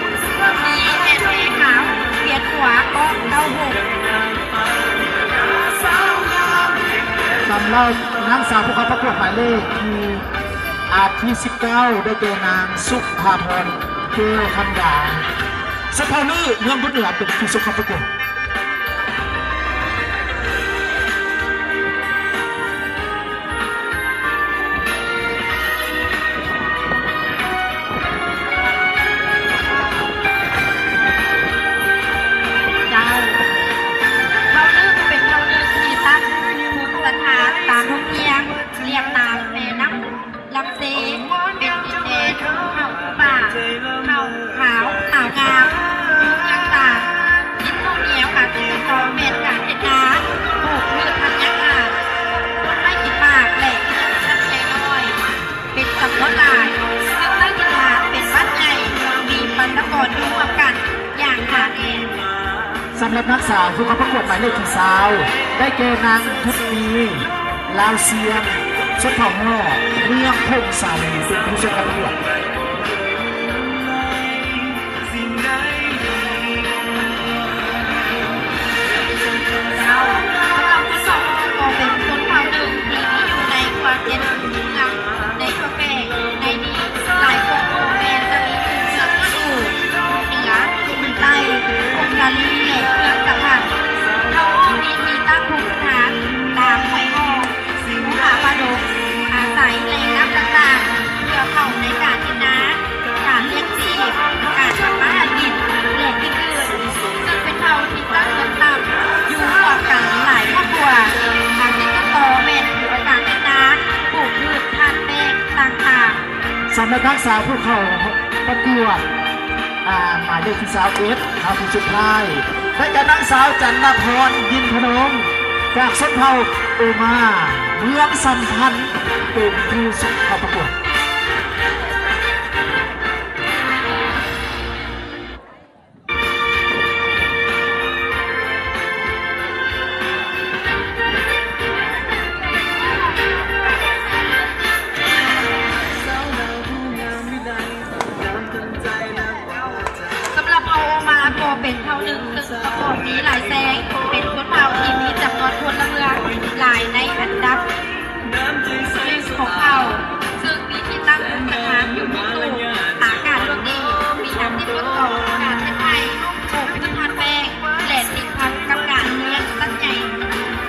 ມີແຜ່ນແພຂາວ, ພຽນຂົວ ເກາະເກົ້າຫົກ. ສຳລັບນາງສາວຜູ້ເຂົ້າປະກວດໝາຍເລກທີ່ ອາ ທີສິບເກົ້າ ໄດ້ແກ່ນາງ ສຸພາພອນ ແກ້ວຄຳດາ ສຸພານີ ເມືອງບຸນເໜືອ ເປັນຜູ້ຊົງເຂົ້າປະກວດ. ເຈົ້າ, ເຜົ່າລຶ້ງເປັນເຜົ່າໜຶ່ງທີ່ຕັ້ງພູມສັນຖານຕາມທົ່ງທ່ຽງ ລຽບຕາມແມ່ນ້ຳ ລຳເຊ ເປັນດິນແດນພູເຂົາພູປ່າ ເຂົາຂາວ ຂາວງາມ ເມືອງຕ່າງ. ກິນເຂົ້າໜຽວ ອາຊີບເບື້ອງຕົ້ນແມ່ນການເຮັດນາ ປູກພືດພັນຫຍ້າຫານ ຄົນໄດ້ກິນໝາກ ແລະ ກິນສັດໃຫຍ່ນ້ອຍ ເປັນຈຳນວນຫຼາຍ ເຊິ່ງຕັ້ງຖິ່ນຖານເປັນບ້ານໃຫຍ່ ມີປະຊາກອນຢູ່ຮ່ວມກັນຢ່າງໜາແໜ້ນ. ສຳລັບນັກສາວຜູ້ເຂົ້າປະກວດໝາຍເລກທີຊາວ ໄດ້ແກ່ນາງ ບຸດມີ ລາວຊຽງ ຊົນເຜົ່າຮໍ້ ເມືອງຜົ້ງສາລີ ເປັນຜູ້ຊົງເຂົ້າປະກວດ. ເຈົ້າ, ພວກເຮົາທັງສອງກໍເປັນຊົນເຜົ່າໜຶ່ງທີ່ມີຢູ່ໃນຂົງເຂດເຂດເມືອງ ໃນທົ່ວແຂວງໃນນີ້ ຫຼາຍຄົນບໍ່ແມ່ນຈະມີເຊື້ອຊາດຢູ່ເໜືອ, ໃຕ້, ຜົ້ງສາລີ ແລະ ເມືອງສຳພັນ. ເຮົາມີທີ່ຕັ້ງພູມຖານຕາມຫ້ວຍຮ່ອງ, ພູຜາປ່າດົງ, ອາໄສແຫຼ່ງນ້ຳຕ່າງໆ ເພື່ອເຂົ້າໃນການກິນ ສາວຜູ້ເຂົ້າປະກວດ ອາ ໝາຍເລກທີຊາວເອັດ ເຂົ້າທີ່ສຸດທ້າຍ ໄດ້ແກ່ນາງສາວ ຈັນນະພອນ ຍິນທະນົງ ຈາກຊົນເຜົ່າໂອມາ ເມືອງສຳພັນ ເປັນຜູ້ສົ່ງເຂົ້າປະກວດ. ສຳລັບເຜົ່າໂອມາກໍເປັນເຜົ່າໜຶ່ງ ຊຶ່ງປະກອບມີຫຼາຍແຊງ ເປັນຊົນເຜົ່າທີ່ມີຈຳນວນພົນລະເມືອງຫຼາຍໃນອັນດັບ ຂອງເຜົ່າ ຊຶ່ງມີທີ່ຕັ້ງສະຖານຢູ່ທີ່ສູງ ອາກາດລົມດີ ມີນ້ຳທີ່ທົດສອບການເຮັດໄຮ່ ປູກພືດພັນແປ້ງ ແລະຕິດພັນກັບການລ້ຽງສັດໃຫຍ່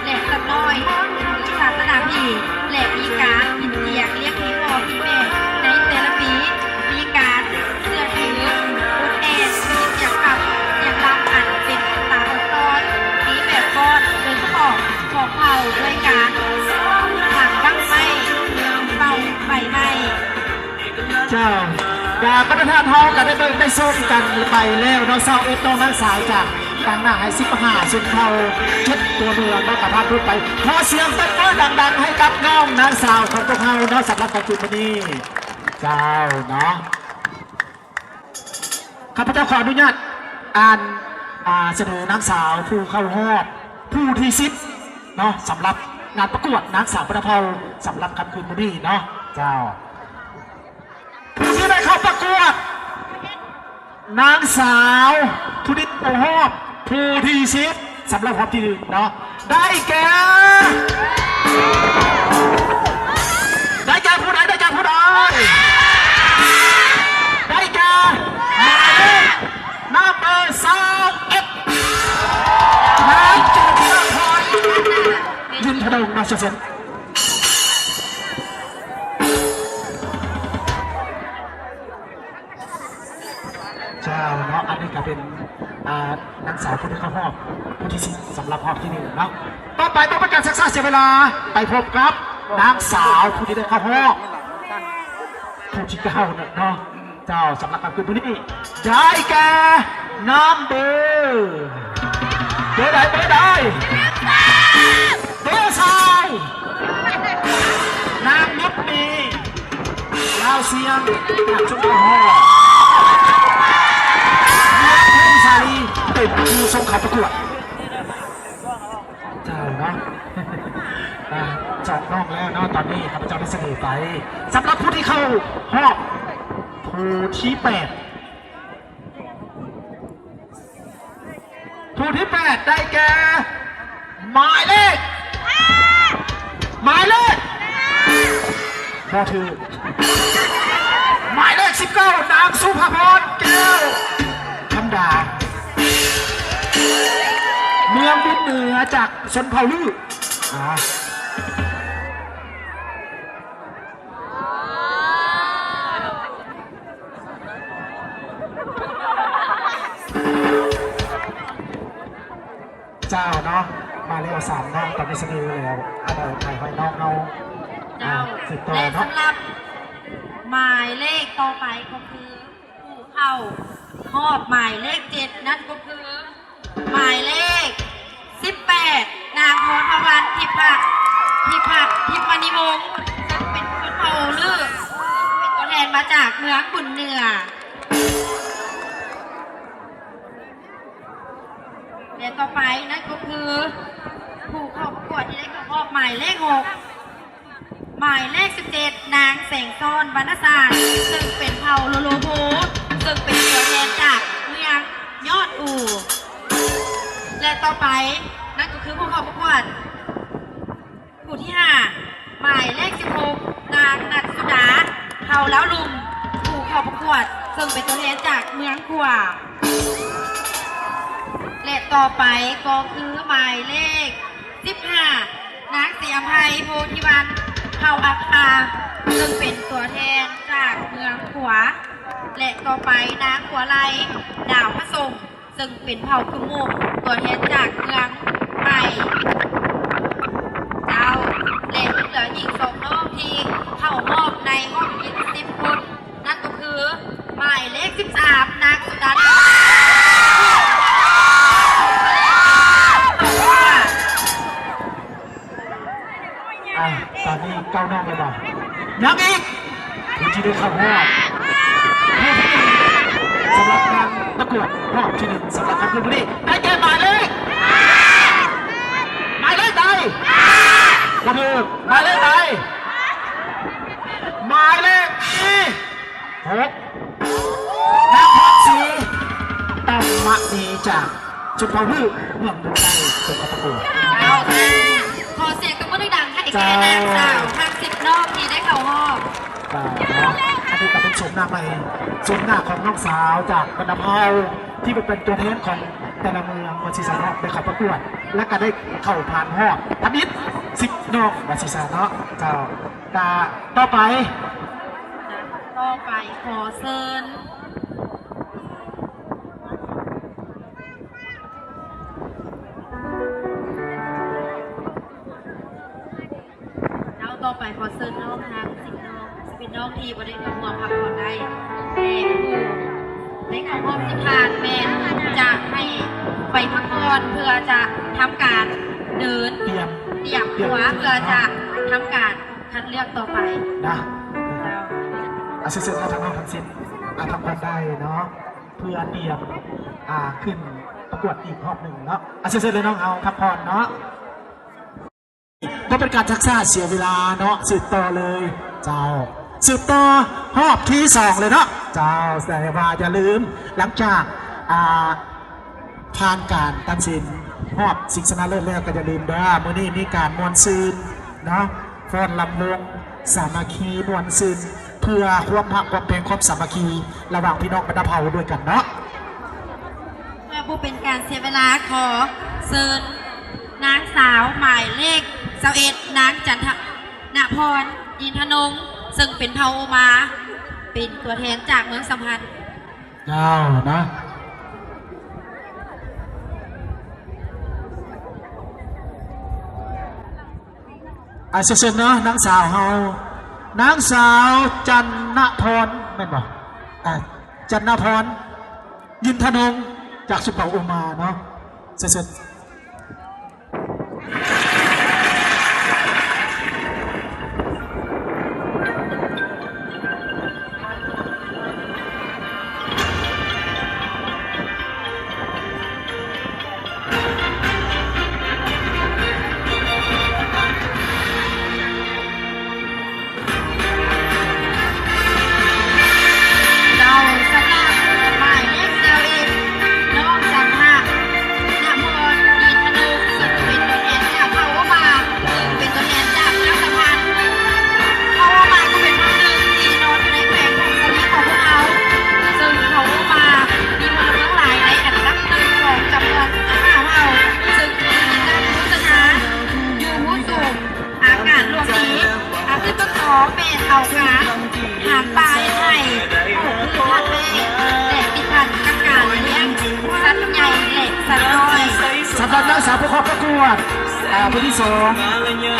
ແລະສັດນ້ອຍ ຄືສາສະໜາຜີ ແລະມີການກິນຈຽງລ້ຽງຜີພໍ່ຜີແມ່ໃນແຕ່ລະປີ ມີການເຊື່ອຖືບົດແອນ ມີສຽງກຳ ສຽງລຳອັນເປັນຕາອອນຊອນ ມີແບບຟ້ອນໂດຍສະເພາະຂອງເຜົ່າດ້ວຍການຖັງບັ້ງໄມ້ ເປົ່າໃບໄມ້. ເຈົ້າ ກະບັນດາທ່ານເຮົາກະໄດ້ເບິ່ງໄດ້ຊົມກັນໄປແລ້ວເນາະ ຊາວເອັດນ້ອງນາງສາວຈາກຕັ້ງໜ້າໃຫ້ສິບຫ້າຊົນເຜົ່າເຈັດຕົວເມືອງເນາະ ກະຜ່ານພົ້ນໄປ. ຂໍສຽງຕົບມືດັງໆໃຫ້ກັບນ້ອງນາງສາວຂອງພວກເຮົາເນາະ ສຳລັບການຝຶກມື້ນີ້. ເຈົ້າເນາະ. ຂ້າພະເຈົ້າຂໍອະນຸຍາດອ່ານ ອ່າ ສະເໜີນາງສາວຜູ້ເຂົ້າຮອບຜູ້ທີສິບເນາະ ສຳລັບງານປະກວດນາງສາວບັນດາເຜົ່າ ສຳລັບຄ່ຳຄືນມື້ນີ້ເນາະ. ເຈົ້າ ຜູ້ທີ່ໄດ້ເຂົ້າປະກວດ ນາງສາວຜູ້ທີ່ເຂົ້າຮອບຜູ້ທີສິບ ສຳລັບຮອບທີໜຶ່ງເນາະ ໄດ້ແກ່ ໄດ້ແກ່ຜູ້ໃດ? ໄດ້ແກ່ຜູ້ໃດ? ໄດ້ແກ່ໝາຍເລກ ນຳເບີຊາວເອັດ ນາງ ຈຸລະພອນ ຍິນທະນົງ ນາມສະສົນ. ເຈົ້າເນາະ ອັນນີ້ກະເປັນ ອ່າ ນາງສາວຜູ້ທີ່ເຂົ້າຮອບຜູ້ທີສິບ ສຳລັບຮອບທີໜຶ່ງເນາະ. ຕໍ່ໄປບໍ່ເປັນການຊັກຊ້າເສຍເວລາ ໄປພົບກັບນາງສາວຜູ້ທີ່ໄດ້ເຂົ້າຮອບຜູ້ທີເກົ້າເນາະ. ເຈົ້າ ສຳລັບຄ່ຳຄືນມື້ນີ້ ໄດ້ແກ່ນຳເບີ ເບີໃດ? ເບີໃດ? ເບີຊາວ ນາງນຸດມີ ລາວຊຽງ ຈາກຊຸມເຜົ່າຮອດ ເມືອງພົງສາລີ ເປັນຜູ້ສົ່ງເຂົ້າປະກວດ. ເຈົ້າເນາະ ອ່າ ສອງນ້ອງແລ້ວເນາະ ຕອນນີ້ຂ້າພະເຈົ້າໄດ້ສະເໜີໄປ ສຳລັບຜູ້ທີ່ເຂົ້າຮອບຜູ້ທີແປດ. ຜູ້ທີແປດໄດ້ແກ່ ໝາຍເລກ ໝາຍເລກ ບໍ່ຖືກ ໝາຍເລກສິບເກົ້າ ນາງສຸພາພອນ ແກ້ວຄຳດາ ເມືອງບຸນເໜືອ ຈາກຊົນເຜົ່າລື. ອ່າ ເຈົ້າເນາະ ມາແລ້ວສາມນ້ອງ ຕອນນີ້ສະເໜີແລ້ວ ອັນໃດໃຫ້ນ້ອງເຮົາ ເຈົ້າ ສືບຕໍ່ເນາະ ແລະ ສຳລັບໝາຍເລກຕໍ່ໄປກໍຄື ຜູ້ເຂົ້າຮອບໝາຍເລກເຈັດ ນັ້ນກໍຄື ໝາຍເລກສິບແປດ ນາງ ພອນພະວັນ ທິບພັກ ທິບພັກ ທິບມະນີວົງ ເຊິ່ງເປັນຄົນເຜົ່າລື ເປັນຕົວແທນມາຈາກເມືອງບຸນເໜືອ ແລະ ຕໍ່ໄປນັ້ນກໍຄື ຜູ້ເຂົ້າປະກວດທີ່ໄດ້ເຂົ້າຮອບໝາຍເລກຫົກ ໝາຍເລກສິບເຈັດ ນາງ ແສງສອນ ວັນນະສານ ເຊິ່ງເປັນເຜົ່າໂລໂລໂພ ເຊິ່ງເປັນຕົວແທນຈາກເມືອງຍອດອູ ແລະ ຕໍ່ໄປນັ້ນກໍຄືຜູ້ເຂົ້າປະກວດຜູ້ທີຫ້າ ໝາຍເລກສິບຫົກ ນາງ ນັດສຸດາ ເຜົ່າລາວລຸ່ມ ຜູ້ເຂົ້າປະກວດ ເຊິ່ງເປັນຕົວແທນຈາກເມືອງຂວາ ແລະ ຕໍ່ໄປກໍຄືໝາຍເລກສິບຫ້າ ນາງ ສີອຳໄພ ໂພທິວັນ ເຜົ່າອາຄາ ເຊິ່ງເປັນຕົວແທນຈາກເມືອງຂວາ ແລະ ຕໍ່ໄປ ນາງ ຂົວໄລ ດາວພະສົງ ເຊິ່ງເປັນເຜົ່າກຶມມຸ ຕົວແທນຈາກເມືອງໃໝ່ ເຈົ້າ ແລະ ຍັງເຫຼືອອີກສອງນ້ອງທີ່ເຂົ້າຮອບໃນຮອບເຈັດສິບຄົນ ນັ້ນກໍ ຄືໝາຍເລກສິບສາມ ນາງສຸດາດາ ອ່າ ຕອນນີ້ເກົ້ານ້ອງແລ້ວບໍ່? ຍັງອີກ ຜູ້ທີ່ໄດ້ເຂົ້າຮອບ ຜູ້ທີ່ໜຶ່ງ ສຳລັບງານປະກວດຮອບທີໜຶ່ງ ສຳລັບຄ່ຳຄືນມື້ນີ້ໄດ້ແກ່ໝາຍເລກ ໝາຍເລກໃດ? ບໍ່ຖືກ ໝາຍເລກໃດ? ໝາຍເລກທີຫົກ ນາງພອນສີ ຕຳມະນີ ຈາກຊົນເຜົ່າຮື້ ເມືອງບຸນໄຊ ສົ່ງເຂົ້າປະກວດ. ເອົາ ຂໍສຽງຕົບມືດັງໆ ໃຫ້ແກ່ນາງສາວທັງສິບນ້ອງທີ່ໄດ້ເຂົ້າຮອບ. ເຈົ້າເນາະ ອັນນີ້ກໍເປັນໂສມໜ້າໃໝ່ ໂສມໜ້າຂອງນ້ອງສາວຈາກບັນດາເຜົ່າ ທີ່ເປັນຕົວແທນຂອງແຕ່ລະເມືອງ ວ່າຊິຊະເນາະ ໄດ້ເຂົ້າປະກວດ ແລະກະໄດ້ເຂົ້າຜ່ານຮອບທຳອິດ ສິບນ້ອງ ວ່າຊິຊະເນາະ. ເຈົ້າ ກະຕໍ່ໄປ ຕໍ່ໄປຂໍເຊີນ ເຈົ້າ ຕໍ່ໄປຂໍເຊີນນ້ອງທັງສິບນ້ອງ ສິບເອັດນ້ອງທີ່ບໍ່ໄດ້ເຂົ້າຮ່ວມພັກຜ່ອນໄດ້ ແຕ່ຜູ້ໄດ້ເຂົ້າຮ່ວມສິບທ່ານແມ່ນຈະໃຫ້ໄປພັກຜ່ອນ ເພື່ອຈະທຳການເດີນ ຕຽມ ຕຽມຕົວ ເພື່ອຈະທຳການຄັດເລືອກຕໍ່ໄປນະ. ເຈົ້າ ອາ ເຊີນໆ ທັງນ້ອງທັງສິບ ອາ ພັກຜ່ອນໄດ້ເນາະ ເພື່ອຕຽມ ອາ ຂຶ້ນປະກວດອີກຮອບໜຶ່ງເນາະ. ອາ ເຊີນໆ ເລີຍນ້ອງ ເຮົາພັກຜ່ອນເນາະ. ບໍ່ເປັນການຊັກຊ້າເສຍເວລາເນາະ ສືບຕໍ່ເລີຍ ເຈົ້າ ສືບຕໍ່ຮອບທີສອງເລີຍເນາະ ເຈົ້າ. ແຕ່ວ່າຢ່າລືມ ຫຼັງຈາກ ອ່າ ຜ່ານການຕັດສິນຮອບຊິງຊະນະເລີດແລ້ວ ກໍຢ່າລືມເດີ້ ມື້ນີ້ມີການມ່ວນຊື່ນເນາະ ຟ້ອນລຳວົງ ສາມັກຄີ ມ່ວນຊື່ນ ເພື່ອຄວາມຮັກຄວາມແພງ ຄວາມສາມັກຄີ ລະຫວ່າງພີ່ນ້ອງບັນດາເຜົ່າດ້ວຍກັນເນາະ. ເພື່ອບໍ່ເປັນການເສຍເວລາ ຂໍເຊີນນາງສາວໝາຍເລກຊາວເອັດ ນາງ ຈັນທະນະພອນ ອິນທະນົງ ເຊິ່ງເປັນເຜົ່າໂອມາ ເປັນຕົວແທນຈາກເມືອງສຳພັນ. ເຈົ້ານະ ອາ ເຊີນໆ ເນາະ ນາງສາວເຮົາ ນາງສາວ ຈັນນະພອນ ແມ່ນບໍ່? ອາ ຈັນນະພອນ ຍິນທະນົງ ຈາກຊົນເຜົ່າໂອມາເນາະ ເຊີນໆ. ເຈົ້າ ສຳລັບໝາຍເລກຊາວເອັດ ນ້ອງ ຈັນທະນະພອນ ດີທະນົງ ເຊິ່ງເປັນຕົວແທນຈາກເຜົ່າໂອມາ ເຊິ່ງເປັນຕົວແທນຈາກເມືອງສຳພັນ. ເຜົ່າໂອມາກໍເປັນເຜົ່າໜຶ່ງທີ່ນອນຢູ່ໃນແຂວງຜົ້ງສາລີຂອງພວກເຮົາ ເຊິ່ງເຜົ່າໂອມາມີພົນລະເມືອງຫຼາຍໃນອັນດັບໜຶ່ງຂອງຈຳນວນຊາວເຜົ່າ ເຊິ່ງມີການພັດທະນາຢູ່ຮູບສູງ ອາກາດລວມດີ ອາ ສືບຕໍ່ແມ່ນເອົາການຫາປາເຮັດໄຮ່ ປູກພືດທາດແປ້ງ ແລະ ຕິດພັນກັບການລ້ຽງສັດໃຫຍ່ ແລະ ສັດນ້ອຍ. ສຳລັບນາງສາວຜູ້ເຂົ້າປະກວດ ອາ ຜູ້ທີສອງ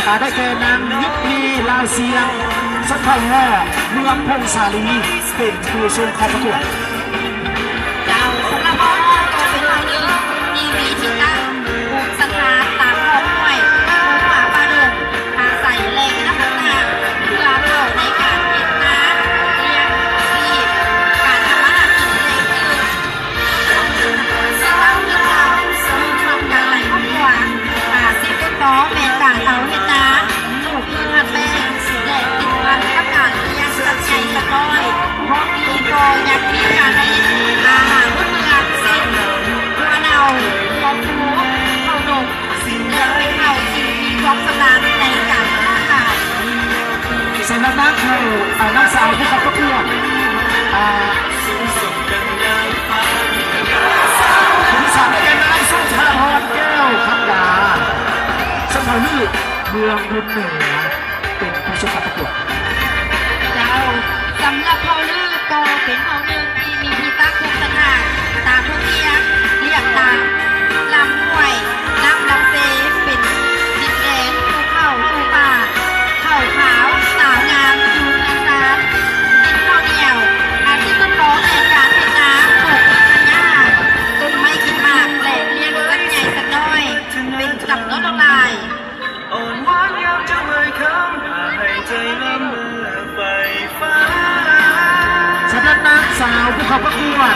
ອາ ໄດ້ແກ່ນາງຍຸບລີ ລາວຊຽງ ຊົນເຜົ່າງໍ້ ເມືອງຜົ້ງສາລີ ເປັນຜູ້ສົ່ງເຂົ້າປະກວດ. ເຈົ້າ ສຳລັບເຜົ່າງໍ້ກໍເປັນເຜົ່າໜຶ່ງທີ່ມີທີ່ຕັ້ງປຸກສະຖານຕາມຮອບຫ້ວຍ, ພູຜາປ່າດົງ, ປ່າໄຊ ແລະ ນ້ຳຕ່າງໆ ເພື່ອເຂົ້າໃນການເຮັດນາ, ລ້ຽງຊີບ, ການທຳມາຫາກິນ ແລະ ອື່ນໆ. ເຊິ່ງເປັນເຮືອນລາວ ເຊິ່ງຄວາມການຫຼາຍຄອບຄົວ ອາຊີບຕົ້ນຕໍແມ່ນການເອົາເຮັດນາ, ປູກພືດທາດແປ້ງ ແລະ ຕິດພັນກັບການລ້ຽງສັດໃຫຍ່ສັດນ້ອຍ. ພ້ອມນີ້ກໍຍັງມີການໄດ້ອາຫານພື້ນເມືອງ ເຊັ່ນ ຖົ່ວເນົ່າ, ຖົ່ວພູ, ເຂົ້າໜົມ ແລະ ເປັນເຜົ່າທີ່ມີຄວາມຊຳນານໃນການຄ້າຂາຍ. ສຳລັບນາງຜູ້ ອາ ນາງສາວຜູ້ເຂົ້າປະກວດ ອາ ຜູ້ທີສາມໄດ້ແກ່ນາງ ສຸພາພອນ ແກ້ວຄຳດາ ຊົນເຜົ່າລື້ ເມືອງບຸນເໜືອ ເປັນຜູ້ຊົງເຂົ້າປະກວດ. ເຈົ້າ ສຳລັບເຜົ່າລື້ກໍເປັນເຜົ່າໜຶ່ງທີ່ມີທີ່ຕັ້ງພູມສັນຖານຕາມພູມພຽງ ລຽບຕາມລຳຫ້ວຍນ້ຳລຳເຊ ເປັນດິນແດນພູເຂົາພູປ່າ ເຂົ້າຂາວສາວງາມຢູ່ເຮືອນຊານ ກິນເຂົ້າໜຽວ ອາຊີ ເອົາຜູ້ເຂົ້າປະກວດ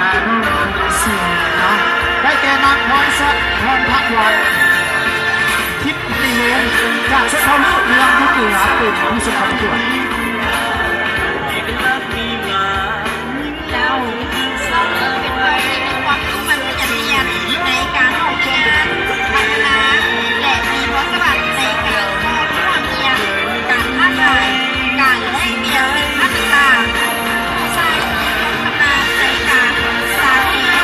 ອາ ໜຶ່ງ ສີ່ ເນາະ ໄດ້ແກ່ ນາງ ພອນສັກ ພອນພັກວັນ ທິດນິເວດ ຈາກຊົນເຜົ່າລຸ ເມືອງບຸກເກືອ ເປັນຜູ້ຊົງເຂົ້າປະກວດ. ເຈົ້າ ເຈົ້າເລີຍເປັນເຜົ່າທີ່ມີຄວາມດຸໝັ່ນຂະຫຍັນຂຽນໃນການອອກແຂ່ງຂັນ ພັດທະນາ ແລະ ມີພອນສະຫວັນໃນການເວົ້າຮ່ວມຮຽງ ການຄ້າຂາຍ ການແລກປ່ຽນສິນຄ້າຕ່າງໆ. ຜູ້ຊາຍທີ່ມີຄວາມຊຳນານໃນການສານແຫ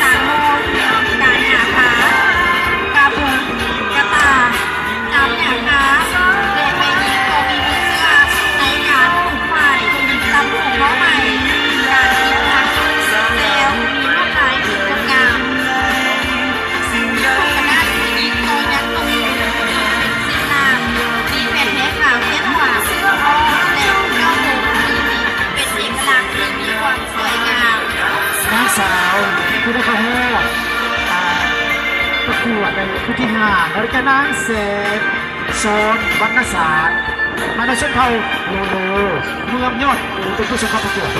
ສານໂມ ການຫາປາ ກາບຸງ ກະຕ່າ ການຫາປາ ແລະ ແມ່ຍິງກໍມີບຸນເຊື່ອໃນການປູກຝ້າຍ ຕຳຫູເຂົ້າໄໝ ການກິນຜັກ ແຈ່ວ ມີລວດລາຍທີ່ງົດງາມ. ສຳລັບຜູ້ຍິງກໍຍັງນຸ່ງເປັນສິ້ນລາມ ມີແຜ່ນແພຂາວຂຽນວ່າ ພໍ່ ແລະ ເຈົ້າໂບ ທີ່ເປັນເອກະລັກທີ່ມີຄວາມສວຍງາມ. ນາງສາວຜູ້ໄດ້ເຂົ້າຮອບ ອາ ປະກວດໃນຊຸດທີຫ້າ ໄດ້ແກ່ ນາງ ແສງ ຊອນ ວັນນະສາດ ມາຈາກຊົນເຜົ່າໂລໂລ ເມືອງຍອດ ເປັນຜູ້ຊົງເຂົ້າປະກວດ.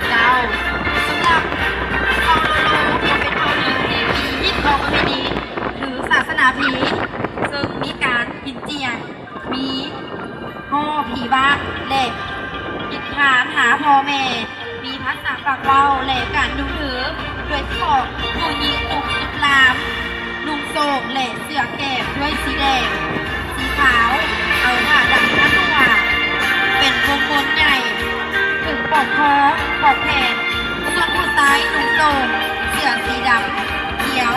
ເຈົ້າ ສຳລັບເຜົ່າໂລໂລ ເປັນເຜົ່າໜຶ່ງທີ່ມີຮີດຄອງປະເພນີ ຫຼື ສາສະໜາຜີ ເຊິ່ງມີການກິນເຈຍ ມີຫໍ່ຜີບ້ານ ແລະ ກິນທານຫາພໍ່ແມ່ ມີພາສາປາກເວົ້າ ແລະ ການນຸ່ງຖື ໂດຍສະເພາະຜູ້ຍິງນຸ່ງຊຸດລາມ ນຸ່ງໂສ້ງ ແລະ ເສື້ອແກບດ້ວຍສີແດງ ສີຂາວ ເອົາຜ້າດຳທາຕົວ ເປັນວົງມົນໃຫຍ່ ເຖິງປອກຄໍ ປອກແຂນ ສ່ວນຜູ້ຊາຍນຸ່ງໂສ້ງ ເສື້ອສີດຳ ຂຽວ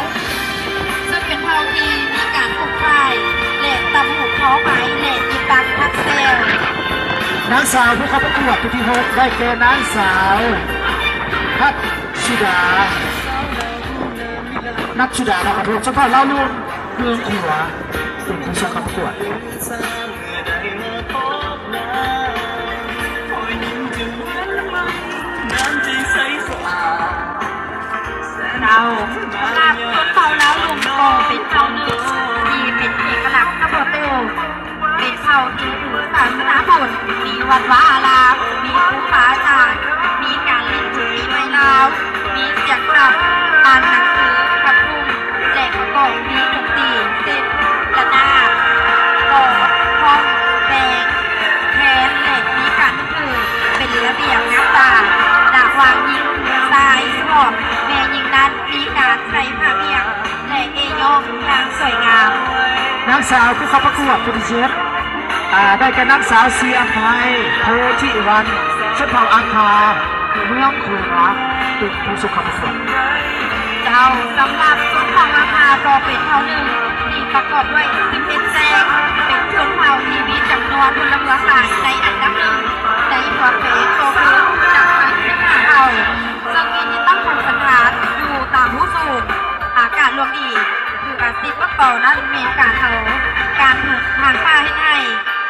ເຊິ່ງເປັນເຜົ່າທີ່ມີການປູກຝ້າຍ ແລະ ຕຳຫູເຂົ້າໄໝ ແລະ ເກັບປັກຜັກແຊວ. ນາງສາວຜູ້ເຂົ້າປະກວດຜູ້ທີຫົກ ໄດ້ແກ່ ນາງສາວ ພັດສຸດາ ນັດສຸດາ ນາມສະກຸນ ສະເຜົ່າລາວລຸ່ມ ເມືອງຂົວ ເປັນຜູ້ຊົງເຂົ້າປະກວດ. ເຈົ້າ ສຳລັບຊົນເຜົ່າລາວລຸ່ມກໍເປັນເຜົ່າໜຶ່ງທີ່ເປັນເອກະລັກສະເພາະໂຕ, ເປັນເຜົ່າທີ່ຖືສາສະໜາພຸດ, ມີວັດວາອາລາມ, ມີຄູບາອາຈານ, ມີການຫຼິ້ນດົນຕີໄມ້ລາວ, ມີສຽງສັບ ອ່ານໜັງສື ຂັບທຸ່ງ ແລະ ປະກອບມີດົນຕີ ເຊັ່ນ ລະນາດ, ກອງ, ຮ້ອງ, ແບງ, ແຄນ ແລະ ມີການຖືເປັນລະບຽບງາມຕາ ລະຫວ່າງຍິງຊາຍ ສະເພາະແມ່ຍິງນັ້ນມີການໃສ່ຜ້າບ່ຽງ ແລະ ເອ້ຍ້ອງຢ່າງສວຍງາມ. ນາງສາວຜູ້ເຂົ້າປະກວດຜູ້ທີເຈັດ ອາ ໄດ້ແກ່ນາງສາວ ສີອຳໄພ ໂພທິວັນ ຊົນເຜົ່າອາຄາ ເມືອງຂົວ ເປັນຜູ້ຊົງເຂົ້າປະກວດ. ເຈົ້າ ສຳລັບຊົນເຜົ່າອາຄາກໍເປັນເຜົ່າໜຶ່ງທີ່ປະກອບດ້ວຍສິບເອັດແຊກ ເປັນຊົນເຜົ່າທີ່ມີຈຳນວນພົນລະເມືອງຫຼາຍໃນອັນດັບໜຶ່ງໃນທົ່ວແຄວ້ນກໍຄືໜຶ່ງຮ້ອຍສິບຫ້າເຜົ່າ ເຊິ່ງມີທີ່ຕັ້ງຂອງສັນຖານຢູ່ຕາມຮູສູງ ອາກາດລວງດີ ຄືອາຊີບຕົ້ນຕໍນັ້ນແມ່ນການເອົາການປູກຖາງປ່າເຮັດໄຮ່,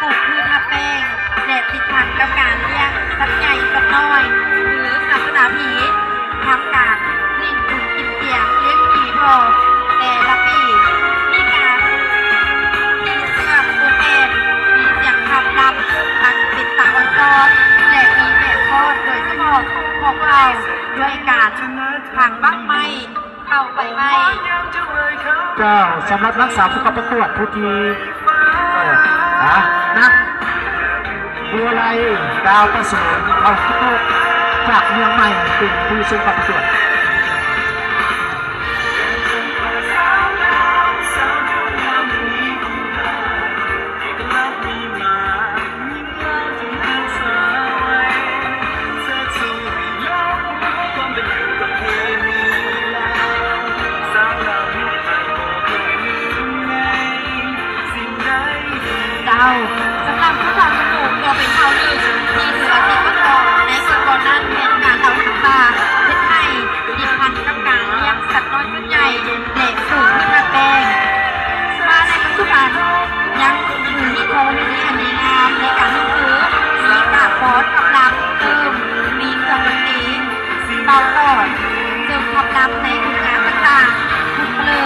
ປູກພືດຮັບແປ້ງ ແລະ ຕິດພັນກັບການລ້ຽງສັດໃຫຍ່ສັດນ້ອຍ ຫຼື ສາສະໜາຜີ, ທຳການຫຼິ້ນບຸນກິນຈຽງລ້ຽງຜີພໍ່ແຕ່ລະປີ, ມີການຕີເຊືອກໂອແກນ, ມີສຽງຄຳລຳອັນເປັນຕາອອນຊອນ ແລະ ມີແບບຟ້ອນໂດຍສະເພາະຂອງເຜົ່າ ດ້ວຍການຜັງບັ້ງໄມ້ ເຂົ້າໄປໄວ້. ເຈົ້າ, ສຳລັບນາງສາວຜູ້ເຂົ້າປະກວດຜູ້ທີແປດ ນາງ ບົວໄລ ດາວປະເສີນ ເຜົ່າກຸກ ຈາກເມືອງໃໝ່ ເປັນຜູ້ຊົງເຂົ້າປະກວດ. ເຈົ້າ, ສຳລັບຜູ້ເຖົ້າສະໜູກໍເປັນເຜົ່າໜຶ່ງທີ່ຖືວ່າຕິດປະຕໍ່ໃນສະກົນນັ້ນແມ່ນການເອົາໜັງປາເຮັດໄຮ່ ຕິດພັນກັບການລ້ຽງສັດນ້ອຍ ໃຫຍ່ ແລະ ປູກພືດຮັບແປ້ງ. ມາໃນປັດຈຸບັນ ຍັງຖືຮີດຄອງປະເພນີອັນດີງາມໃນການນຸ່ງຄື ມີກາບຟ້ອນຄຳລຳຕື່ມ, ມີເຄື່ອງດົນຕີເປົ່າກອນ, ເຊິ່ງຄຳລຳໃນບຸນງານຕ່າງໆ ບຸກເລີ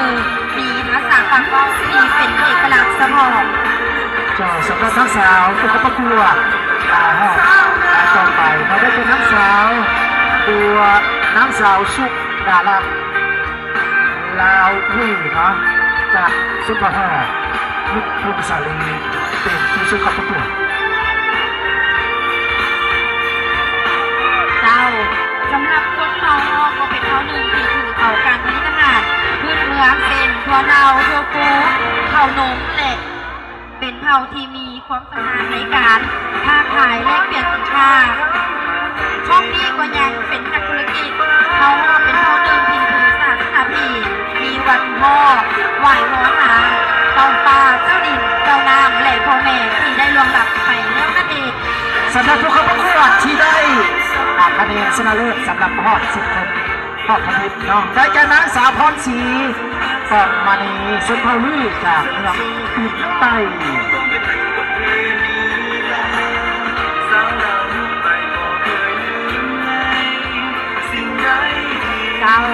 ມີພາສາປາກເວົ້າທີ່ເປັນເອກະລັກສະເພາະ ເຈົ້າ ສຳລັບນາງສາວຜູ້ເຂົ້າປະກວດ ອ່າ ຮອບຕໍ່ໄປ ມາໄດ້ເປັນນາງສາວ ຕົວ ນາງສາວ ສຸດາລັດ ລາວວີເນາະ ຈາກຊົນເຜົ່າຮອດ ລຸກພົງສາລີ ເປັນຜູ້ຊົງເຂົ້າປະກວດ. ເຈົ້າ ສຳລັບຊົນເຜົ່າຮອດກໍເປັນເຜົ່າໜຶ່ງທີ່ຖືເອົາການຜະລິດອາຫານພື້ນເມືອງ ເຊັ່ນ ຖົ່ວເນົ່າ, ຖົ່ວຟູ, ເຂົ້າໜົມ ແລະ ເປັນເຜົ່າທີ່ມີຄວາມຊຳນານໃນການຄ້າຂາຍແລກປ່ຽນສິນຄ້າ. ພ້ອມນີ້ກໍຍັງເປັນນັກທຸລະກິດ. ເຜົ່າຮອດເປັນເຜົ່າໜຶ່ງທີ່ຖືສາສະໜາພີ, ມີວັດພໍ່, ໄຫວ້ວໍທານ, ເຈົ້າຟ້າ, ເຈົ້າດິນ, ເຈົ້ານ້ຳ ແລະ ພໍ່ແມ່ທີ່ໄດ້ລ່ວງລັບໄປແລ້ວນັ້ນເອງ. ສຳລັບຜູ້ເຂົ້າປະກວດທີ່ໄດ້ ອາ ຄະແນນຊະນະເລີດສຳລັບຮອບສິບຄົນ ຮອບທຳອິດເນາະ ໄດ້ແກ່ນາງສາວ ພອນສີ ປອງມະນີ ຊົນເຜົ່າລື ຈາກເມືອງປິນໃຕ້. ເຈົ້າ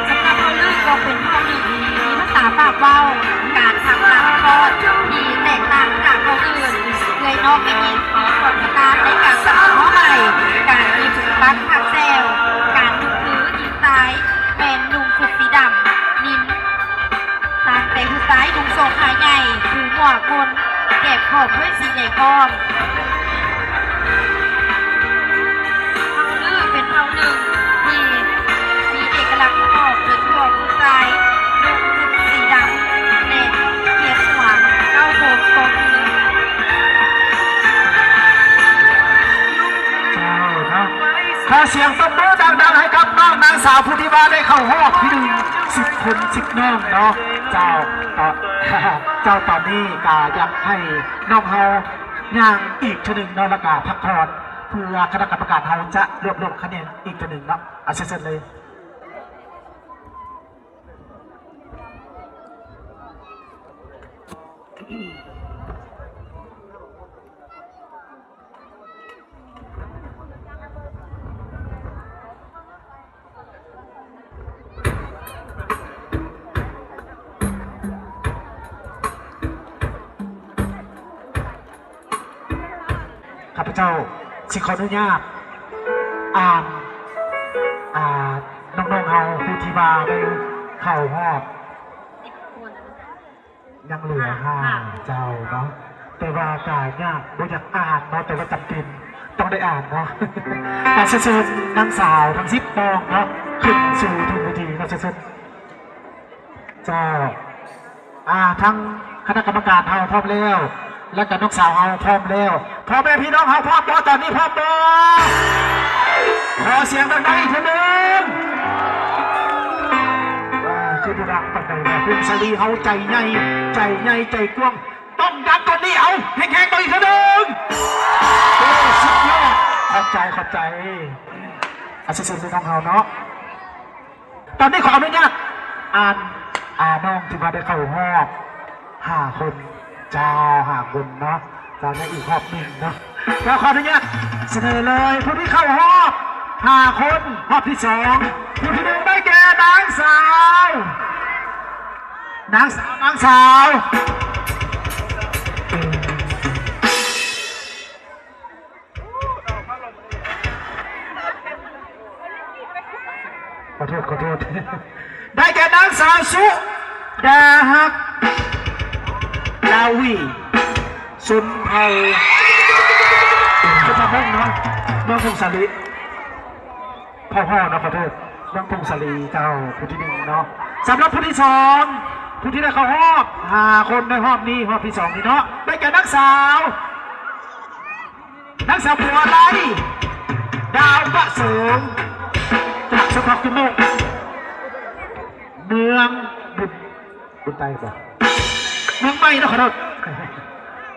ສຳລັບເຜົ່າລືກໍເປັນເຜົ່າໜຶ່ງທີ່ມີພາສາປາກເວົ້າ, ການທຳການທອດທີ່ແຕກຕ່າງຈາກເຜົ່າອື່ນ. ເອື້ອຍນ້ອງແມ່ຍິງມີຄວາມຊຳນານໃນການຕັດໝໍ້ໄມ້, ການຫຍິບປັກຜັກແຊວ, ການນຸ່ງຄື ຍິງຊາຍແມ່ນນຸ່ງຊຸດສີດຳ, ຍິງ ຕ່າງແຕ່ຜູ້ຊາຍນຸ່ງໂສ້ງຂາໃຫຍ່ ຖືໝວກມົນ ແກບຂອບດ້ວຍສີແດງອ້ອມ. ເຜົ່າລືເປັນເຜົ່າໜຶ່ງທີ່ມີເອກະລັກສະເພາະ ໂດຍສະເພາະຜູ້ຊາຍນຸ່ງຊຸດສີດຳ ແລະ ພຽງຫົວເກົ້າໂຮມກໍຄື. ເຈົ້າເນາະ ຂໍສຽງຕົບມືດັງໆໃຫ້ກັບນ້ອງນາງສາວຜູ້ທີ່ວ່າໄດ້ເຂົ້າຮອບທີໜຶ່ງ ສິບຄົນ ສິບນ້ອງເນາະ. ເຈົ້າ ເຈົ້າ ຕອນນີ້ກະຢາກໃຫ້ນ້ອງເຮົາຍ່າງອີກເທື່ອໜຶ່ງເນາະ ແລ້ວກະພັກຜ່ອນ ເພື່ອຄະນະກຳມະການເຮົາຈະລວບລວມຄະແນນອີກເທື່ອໜຶ່ງເນາະ. ອາ ເຊີນເລີຍ. ຂ້າພະເຈົ້າຊິຂໍອະນຸຍາດອ່ານ ອ່າ ນ້ອງໆເຮົາຜູ້ທີ່ວ່າໄດ້ເຂົ້າຮອບ ຍັງເຫຼືອຫ້າເຈົ້າເນາະ ແຕ່ວ່າກະຍາກ ບໍ່ຢາກອ່ານເນາະ ແຕ່ວ່າຈຳເປັນຕ້ອງໄດ້ອ່ານເນາະ. ອ່າ ເຊີນນາງສາວທັງສິບນ້ອງເນາະ ຂຶ້ນສູ່ເທິງເວທີເນາະ ເຊີນ. ເຈົ້າ ອ່າ ທາງຄະນະກຳມະການເຮົາພ້ອມແລ້ວ ແລະກະນ້ອງສາວເຮົາພ້ອມແລ້ວ. ພໍ່ແມ່ພີ່ນ້ອງເຮົາພ້ອມບໍ່? ຕອນນີ້ພ້ອມບໍ່? ຂໍສຽງດັງໆອີກເທື່ອໜຶ່ງ. ອ່າ ຄືບໍ່ດັງປານໃດນະ ວົງສາລີເຮົາໃຈໃຫຍ່ ໃຈໃຫຍ່ ໃຈກວ້າງ ຕ້ອງດັງກວ່ານີ້. ເອົາ ແຮງໆ ອີກເທື່ອໜຶ່ງ. ໂອ້ ສຸດຍອດ ຂອບໃຈ ຂອບໃຈ. ອາ ເຊີນພີ່ນ້ອງເຮົາເນາະ. ຕອນນີ້ຂໍອະນຸຍາດອ່ານ ອ່າ ນ້ອງທີ່ວ່າໄດ້ເຂົ້າຮອບຫ້າຄົນ ເຈົ້າ ຫ້າຄົນເນາະ ເຈົ້າ ໃນອີກຮອບໜຶ່ງເນາະ. ເຈົ້າ ຂໍອະນຸຍາດສະເໜີເລີຍ ຜູ້ທີ່ເຂົ້າຮອບຫ້າຄົນ ຮອບທີສອງ ຜູ້ທີໜຶ່ງໄດ້ແກ່ນາງສາວ ນາງສາວ ນາງສາວ ຂໍໂທດ ຂໍໂທດ ໄດ້ແກ່ນາງສາວ ສຸດາຮັກ ລາວີ ຊົນເຜົ່າ ຊົນເຜົ່າມົ້ງເນາະ ເມືອງຜົ້ງສາລີ ພໍ່ພໍ່ເນາະ ຂໍໂທດ ເມືອງຜົ້ງສາລີເຈົ້າ ຜູ້ທີໜຶ່ງເນາະ. ສຳລັບຜູ້ທີສອງ ຜູ້ທີ່ໄດ້ເຂົ້າຮອບຫ້າຄົນໃນຮອບນີ້ ຮອບທີສອງນີ້ເນາະ ໄດ້ແກ່ນາງສາວ ນາງສາວບົວໄລ ດາວປະເສີງ ຈາກສະພາກຸໂມກ ເມືອງບຸນ ບຸນໃຕ້ບໍ່? ເມືອງໃໝ່ນະ ຂໍໂທດ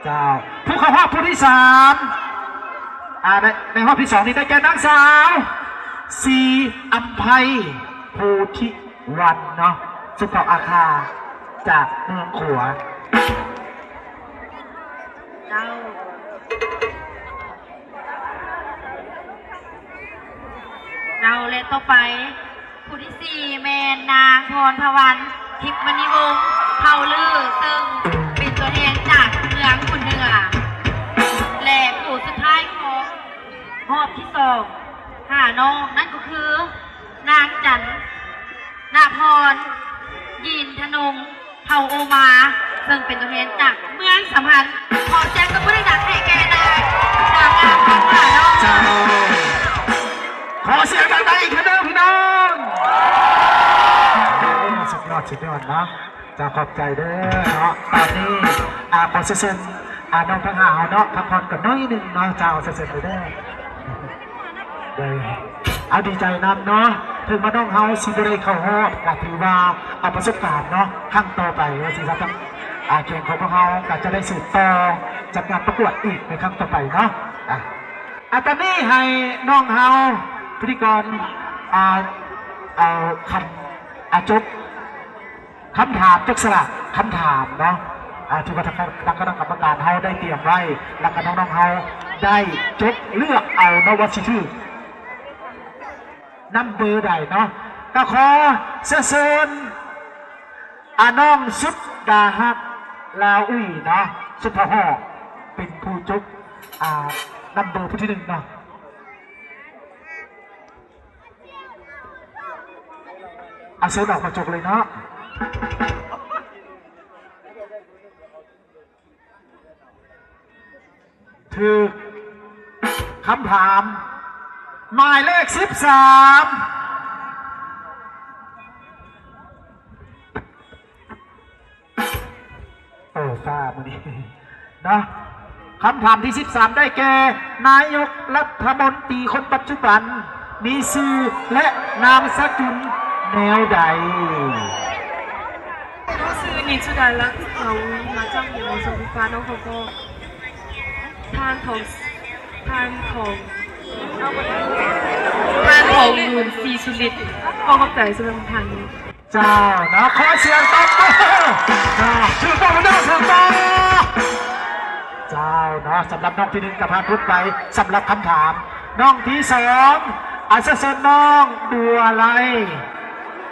ເຈົ້າ. ຜູ້ເຂົ້າຮອບຜູ້ທີສາມ ອ່າ ໃນ ໃນຮອບທີສອງນີ້ໄດ້ແກ່ນາງສາວ ສີອຳໄພ ໂພທິວັນເນາະ ສຸເຜົ່າອາຄາ ຈາກເມືອງຂົວ ເຈົ້າ. ເຈົ້າ ແລະ ຕໍ່ໄປ ຜູ້ທີສີ່ແມ່ນນາງ ພອນພະວັນ ທິບມະນີວົງ ເຜົ່າລື ເຊິ່ງເປັນຕົວແທນຈາກເມືອງຂຸນເໜືອ ອກຫານ້ອງ ນັ້ນກໍຄື ນາງຈັນນະພອນ ຍິນທະນົງ ເຜົ່າໂອມາ ເຊິ່ງເປັນຕົວແທນຈາກເມືອງສຳພັນ. ຂໍສຽງຕົບມືດັງໆໃຫ້ແກ່ນາງ ນາງງາມຂອງເຮົາເນາະ. ເຈົ້າ ຂໍສຽງດັງໆອີກເທື່ອໜຶ່ງພີ່ນ້ອງ. ໂອ້ ສຸດຍອດ ສຸດຍອດເນາະ. ເຈົ້າ ຂອບໃຈເດີເນາະ. ຕອນນີ້ ອາ ຂໍເຊີນ ອາ ນ້ອງທັງຫ້າເຮົາເນາະ ພັກຜ່ອນກ່ອນໜ້ອຍໜຶ່ງເນາະ. ເຈົ້າ ເຊີນເດີ. ເດີ ເອົາ ດີໃຈນຳເນາະ. ເຖິງວ່ານ້ອງເຮົາຊິບໍ່ໄດ້ເຂົ້າຮອບ ກໍຖືວ່າເອົາປະສົບການເນາະ ຄັ້ງຕໍ່ໄປວ່າຊິວ່າ ອາ ແຂກຂອງພວກເຮົາກໍຈະໄດ້ສືບຕໍ່ຈັດງານປະກວດອີກໃນຄັ້ງຕໍ່ໄປເນາະ. ອາ ອາ ຕອນນີ້ໃຫ້ນ້ອງເຮົາ ພິທີກອນ ອາ ເອົາຄຳ ອາ ຈົກ ຄຳຖາມ ຈັບສະຫຼາກຄຳຖາມເນາະ ອາ ທີ່ວ່າທາງຄະນະກຳມະການເຮົາໄດ້ຕຽມໄວ້ ແລ້ວກໍນ້ອງໆເຮົາໄດ້ຈົກເລືອກເອົາເນາະ ວ່າຊິຖືກນຳເບີໃດເນາະ. ກໍຂໍເຊີນ ອາ ນ້ອງສຸດດາຮັກ ລາວອຸ້ຍເນາະ ສຸດເຜົ່າຮອກ ເປັນຜູ້ຈົກ ອາ ນຳເບີຜູ້ທີໜຶ່ງເນາະ. ອາ ເຊີນອອກມາຈົກເລີຍເນາະ. ຖືກຄຳຖາມໝາຍເລກສິບສາມ. ໂອ້ ຟ້າມື້ນີ້ເນາະ. ຄຳຖາມທີສິບສາມ ໄດ້ແກ່ ນາຍົກລັດຖະມົນຕີຄົນປັດຈຸບັນ ມີຊື່ ແລະ ນາມສະກຸນແນວໃດ? ໜັງສື ນິດສຸດາລັກ ເຂົາມາຈາກໂຮງຮຽນສອງໄຟຟ້າ ນຄ ທານທອງ ທ່ານທອງ ທ່ານທອງລຸນ ສີສຸລິດ. ຂໍຂອບໃຈສຳລັບຄຳຖາມນີ້. ເຈົ້າເນາະ ຂໍສຽງຕົບມືເນາະ. ຖືກຕ້ອງເນາະ ຖືກຕ້ອງ. ເຈົ້າເນາະ ສຳລັບນ້ອງທີໜຶ່ງກໍຜ່ານພົ້ນໄປ ສຳລັບຄຳຖາມ. ນ້ອງທີສອງ ອາ ເຊີນນ້ອງບົວໄລ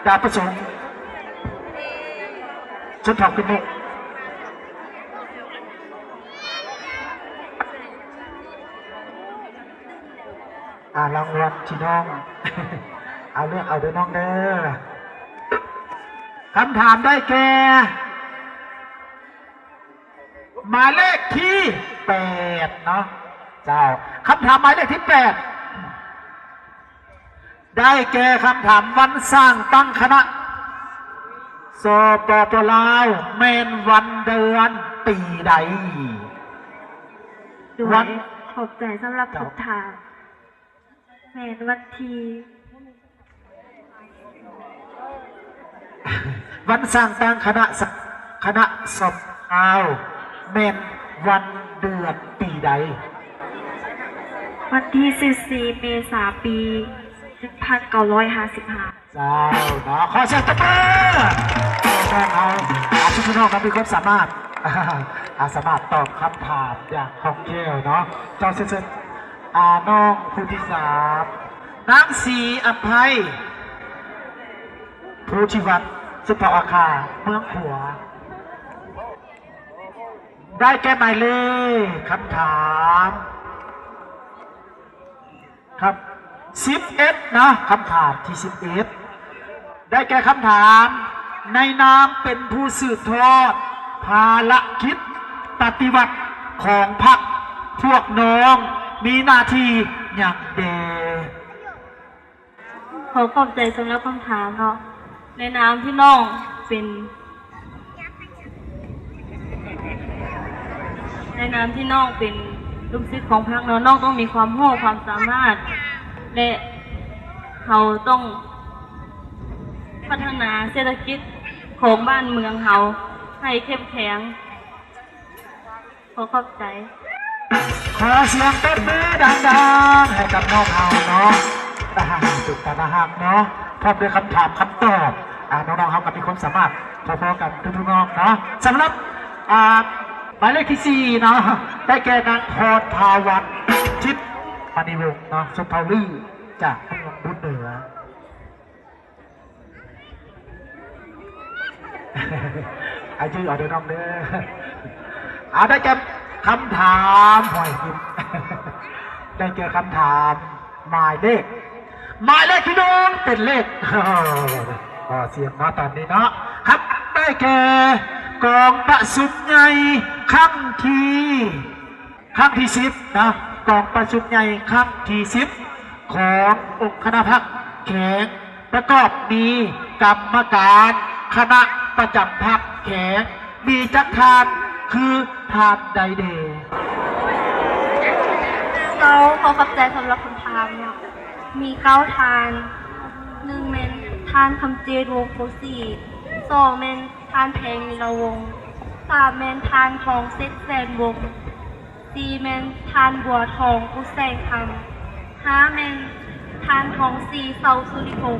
ດາວປະສົງ ຊົນເຜົ່າກຶມມຸກ. ອາ ລາງວັນທີ່ນ້ອງ ເອົາ ເລືອກເອົາເດີນ້ອງເດີ. ຄຳຖາມໄດ້ແກ່ ໝາຍເລກທີແປດເນາະ. ເຈົ້າ ຄຳຖາມໝາຍເລກທີແປດ ໄດ້ແກ່ຄຳຖາມ ວັນສ້າງຕັ້ງຄະນະ ສປປ ລາວ ແມ່ນວັນເດືອນປີໃດ? ໂດຍ ວັນ ຂອບໃຈສຳລັບ ເຈົ້າ ຄຳຖາມ. ແມ່ນວັນທີ ວັນສ້າງຕັ້ງຄະນະ ຄະນະ ສປປ ລາວ ແມ່ນວັນເດືອນປີໃດ? ວັນທີສິບສີ່ ເມສາ ປີໜຶ່ງພັນເກົ້າຮ້ອຍຫ້າສິບຫ້າ. ເຈົ້າເນາະ ຂໍສຽງຕົບມື. ນ້ອງເຮົາ ອາ ຊຸມນ້ອງເຮົາມີຄວາມສາມາດ ອາ ສາມາດຕອບຄຳຖາມຢ່າງຄ່ອງແຄ້ວເນາະ. ເຈົ້າ ເຊີນ ອາ ນ້ອງຜູ້ທີສາມ ນາງສີອຳໄພ ໂພທິວັດ ສຸດເຜົ່າອາຄາ ເມືອງຂົວ. ໄດ້ແກ່ໝາຍເລກຄຳຖາມ ຄັບ ສິບເອັດເນາະ. ຄຳຖາມທີສິບເອັດ ໄດ້ແກ່ຄຳຖາມ ໃນນາມເປັນຜູ້ສືບທອດພາລະກິດປະຕິວັດຂອງພັກ ພວກນ້ອງມີໜ້າທີ່ຫຍັງແດ່? ຂໍຂອບໃຈສຳລັບຄຳຖາມເນາະ. ໃນນາມທີ່ນ້ອງເປັນ ໃນນາມທີ່ນ້ອງເປັນລູກສິດຂອງພັກເນາະ, ນ້ອງຕ້ອງມີຄວາມຮູ້ຄວາມສາມາດ ແລະ ເຮົາຕ້ອງພັດທະນາເສດຖະກິດຂອງບ້ານເມືອງເຮົາໃຫ້ເຂັ້ມແຂງ. ຂໍຂອບໃຈ. ຂໍສຽງຕົບມືດັງໆໃຫ້ກັບນ້ອງເຮົາເນາະ. ຕາຮັກ ເປັນຕາໜ້າຮັກເນາະ. ພ້ອມດ້ວຍຄຳຖາມຄຳຕອບ ອາ ນ້ອງໆເຮົາກໍມີຄວາມສາມາດພໍໆກັນທຸກໆນ້ອງເນາະ. ສຳລັບ ອາ ໝາຍເລກທີສີ່ເນາະ ໄດ້ແກ່ນາງພອນພາວັນ ທິດມະນີວົງເນາະ ຊົນເຜົ່າລື້ ຈາກເມືອງບຸນເໜືອ. ອາ ຈື່ເອົາເດີນ້ອງເດີ. ອາ ໄດ້ແກ່ຄຳຖາມ ຫ້ອຍ ໄດ້ແກ່ຄຳຖາມ ໝາຍເລກ ໝາຍເລກທີໜຶ່ງເປັນເລກ ຂໍສຽງເນາະຕອນນີ້ເນາະ ຄັບ ໄດ້ແກ່ກອງປະຊຸມໃຫຍ່ຄັ້ງທີ ຄັ້ງທີສິບນະ ກອງປະຊຸມໃຫຍ່ຄັ້ງທີສິບ ຂອງອົງຄະນະພັກແຂວງ ປະກອບມີກຳມະການຄະນະປະຈຳພັກແຂວງ ມີຈັກທ່ານ ຄືທ່ານໃດແດ່? ເຈົ້າ ຂໍຂອບໃຈສຳລັບຄຳຖາມເນາະ ມີເກົ້າທ່ານ ໜຶ່ງແມ່ນທ່ານ ຄຳເຈດ ວົງໂພສີ ສອງແມ່ນທ່ານ ແພງ ນິລະວົງ ສາມແມ່ນທ່ານ ທອງສິດ ແສນວົງ ສີ່ແມ່ນທ່ານ ບົວທອງ ອຸດແສງຄຳ ຫ້າແມ່ນທ່ານ ທອງສີ ເສົາສຸລິພົງ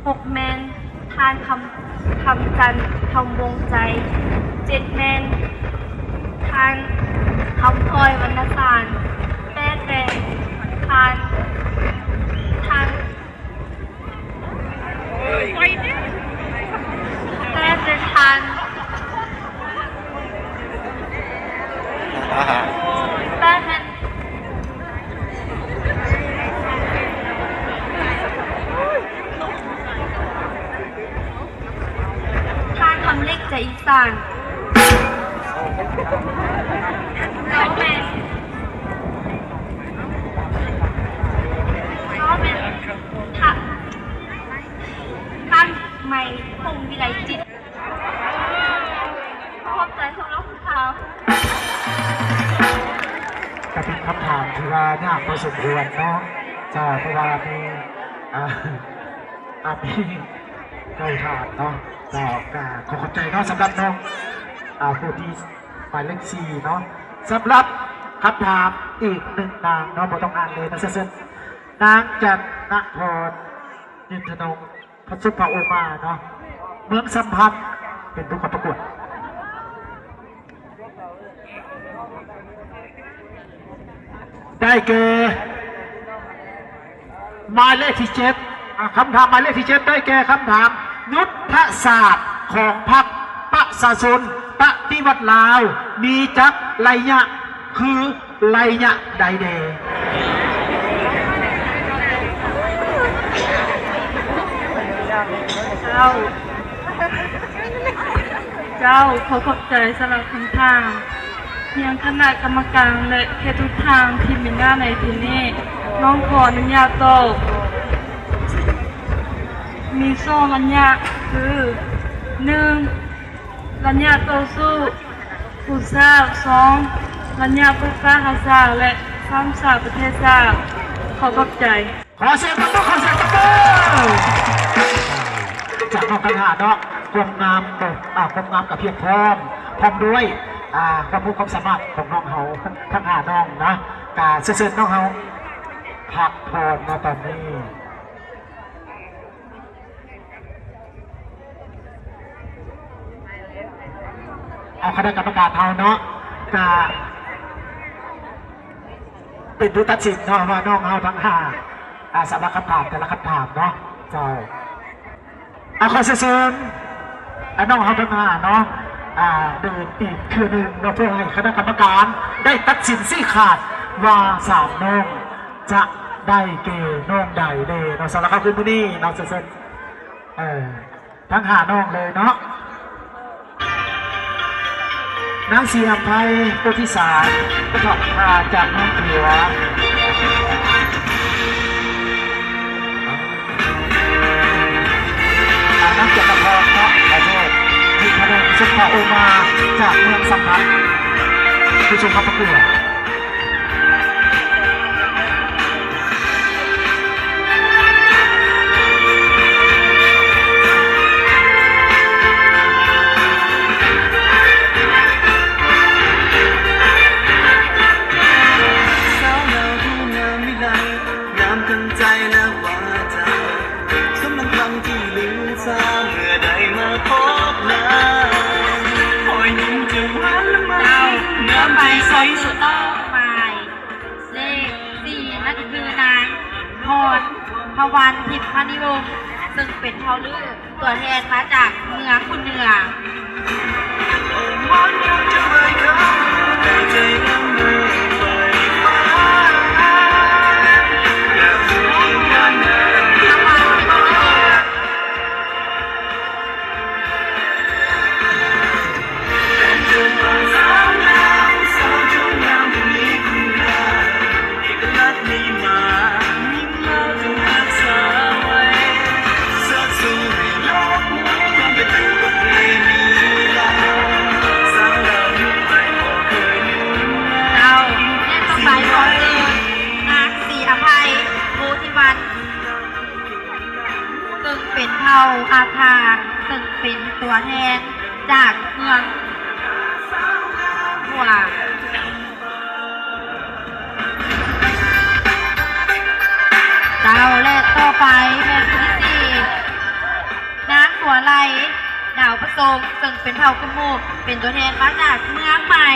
ຫົກແມ່ນທ່ານ ຄຳ ຄຳຈັນ ທຳວົງໄຈ ເຈັດແມ່ນທ່ານ ຄຳພອຍ ວັນນະສານ ແປດແມ່ນທ່ານ ທ່ານ ແປດແມ່ນທ່ານ ແປດແມ່ນທ່ານ ຄຳເລັກ ໃຈອີສານ ເກົ້າແມ່ນ ເກົ້າແມ່ນ ທ່ານ ທ່ານ ໄມ ພົງວິໄລຈິດ ຂອບໃຈສຳລັບຄຳຖາມ ກໍເປັນຄຳຖາມທີ່ວ່າຍາກພໍສົມຄວນເນາະ ເຈົ້າ ເພາະວ່າມີ ອ່າ ອ່າ ມີເກົ້າທ່ານເນາະ ເຈົ້າ ກໍຂໍຂອບໃຈເນາະ ສຳລັບນ້ອງ ອ່າ ຜູ້ທີ່ໝາຍເລກສີ່ເນາະ ສຳລັບຄຳຖາມອີກໜຶ່ງນາງເນາະ ບໍ່ຕ້ອງອ່ານເລີຍເນາະ ເຊີນ ນາງ ຈັນນະພອນ ຍິນທະນົງ ພັດສຸພາໂອມາເນາະ ເມືອງສຳພັນ ເປັນຜູ້ເຂົ້າປະກວດ ໄດ້ແກ່ ໝາຍເລກທີເຈັດ ອ່າ ຄຳຖາມໝາຍເລກທີເຈັດ ໄດ້ແກ່ຄຳຖາມ ຍຸດທະສາດຂອງພັກປະຊາຊົນປະຕິວັດລາວ ມີຈັກໄລຍະ ຄື ໄລຍະໃດແດ່? ເຈົ້າ ເຈົ້າ ຂໍຂອບໃຈສຳລັບຄຳຖາມ ຮຽງຄະນະກຳມະການ ແລະ ແຂກທຸກທ່ານທີ່ມີໜ້າໃນທີ່ນີ້ ນ້ອງຂໍອະນຸຍາດຕອບ ມີສອງໄລຍະ ຄື ໜຶ່ງ ໄລຍະຕໍ່ສູ້ ຜູ້ສາວ ສອງ ໄລຍະປຶກສາຫາສາວ ແລະ ສ້າງສາປະເທດຊາດ. ຂໍຂອບໃຈ. ຂໍສຽງຕົບມື ຂໍສຽງຕົບມື ຈາກນ້ອງທັງຫ້າເນາະ ຄວາມງາມ ເອີ ອ່າ ຄວາມງາມກໍພຽບພ້ອມ ພ້ອມດ້ວຍ ອ່າ ຄວາມຮູ້ຄວາມສາມາດຂອງນ້ອງເຮົາທັງຫ້ານ້ອງນະ ກະເຊີນນ້ອງເຮົາພັກຜ່ອນນະຕອນນີ້. ເອົາຄະນະກຳມະການເຮົາເນາະ ກະເປັນຜູ້ຕັດສິນເນາະ ວ່ານ້ອງເຮົາທັງຫ້າ ອ່າ ສາມາດຄຳຖາມແຕ່ລະຄຳຖາມເນາະ ເຈົ້າ. ອ່າ ຂໍເຊີນ ອ່າ ນ້ອງເຮົາທັງຫ້າເນາະ ອ່າ ເດີນອີກເທື່ອໜຶ່ງເນາະ ເພື່ອໃຫ້ຄະນະກຳມະການໄດ້ຕັດສິນຊີ້ຂາດວ່າສາມນ້ອງຈະໄດ້ແກ່ນ້ອງໃດແດ່ເນາະ ສຳລັບຄ່ຳຄືນມື້ນີ້ເນາະ ເຊີນ ເອີ ທັງຫ້ານ້ອງເລີຍເນາະ ນາງສີອຳໄພ ໂພທິສານ ເພາະມາຈາກເມືອງເຂືອ ນາງຈັນນະພອນ ເນາະ ຂໍໂທດ ທິດທະນົງ ສຸພາໂອມາ ຈາກເມືອງສຳພັນ ຜູ້ຊົງຄວາມປະກວດ. ສາວລາວຜູ້ງາມວິໄລ ງາມທັງໃຈ ແລະ ວາຈາ ສົມດັ່ງຄຳທີ່ລືມຊາ ເມື່ອໄດ້ມາພົບນາງ ຮອຍຍິ້ມຈະຫວານລະໄມ ງາມໃສ ຕໍ່ໄປ ຂໍເຊີນນ້ອງໝາຍເລກສີ່ ນັ້ນຄືນາງ ພອນພະວັນ ທິບມະນີວົງ ເຊິ່ງເປັນເຜົ່າລື ຕົວແທນມາຈາກເມືອງຂຸນເໜືອ. ເອົາອາພາ ເຊິ່ງເປັນຕົວແທນຈາກເມືອງຫົວ ເຈົ້າ ແລະ ຕໍ່ໄປແມ່ນຜູ້ທີສີ່ ນາງບົວໄລ ດາວປະສົງ ເຊິ່ງເປັນເຜົ່າກຸມໝູ່ ເປັນຕົວແທນມາຈາກເມືອງໃໝ່.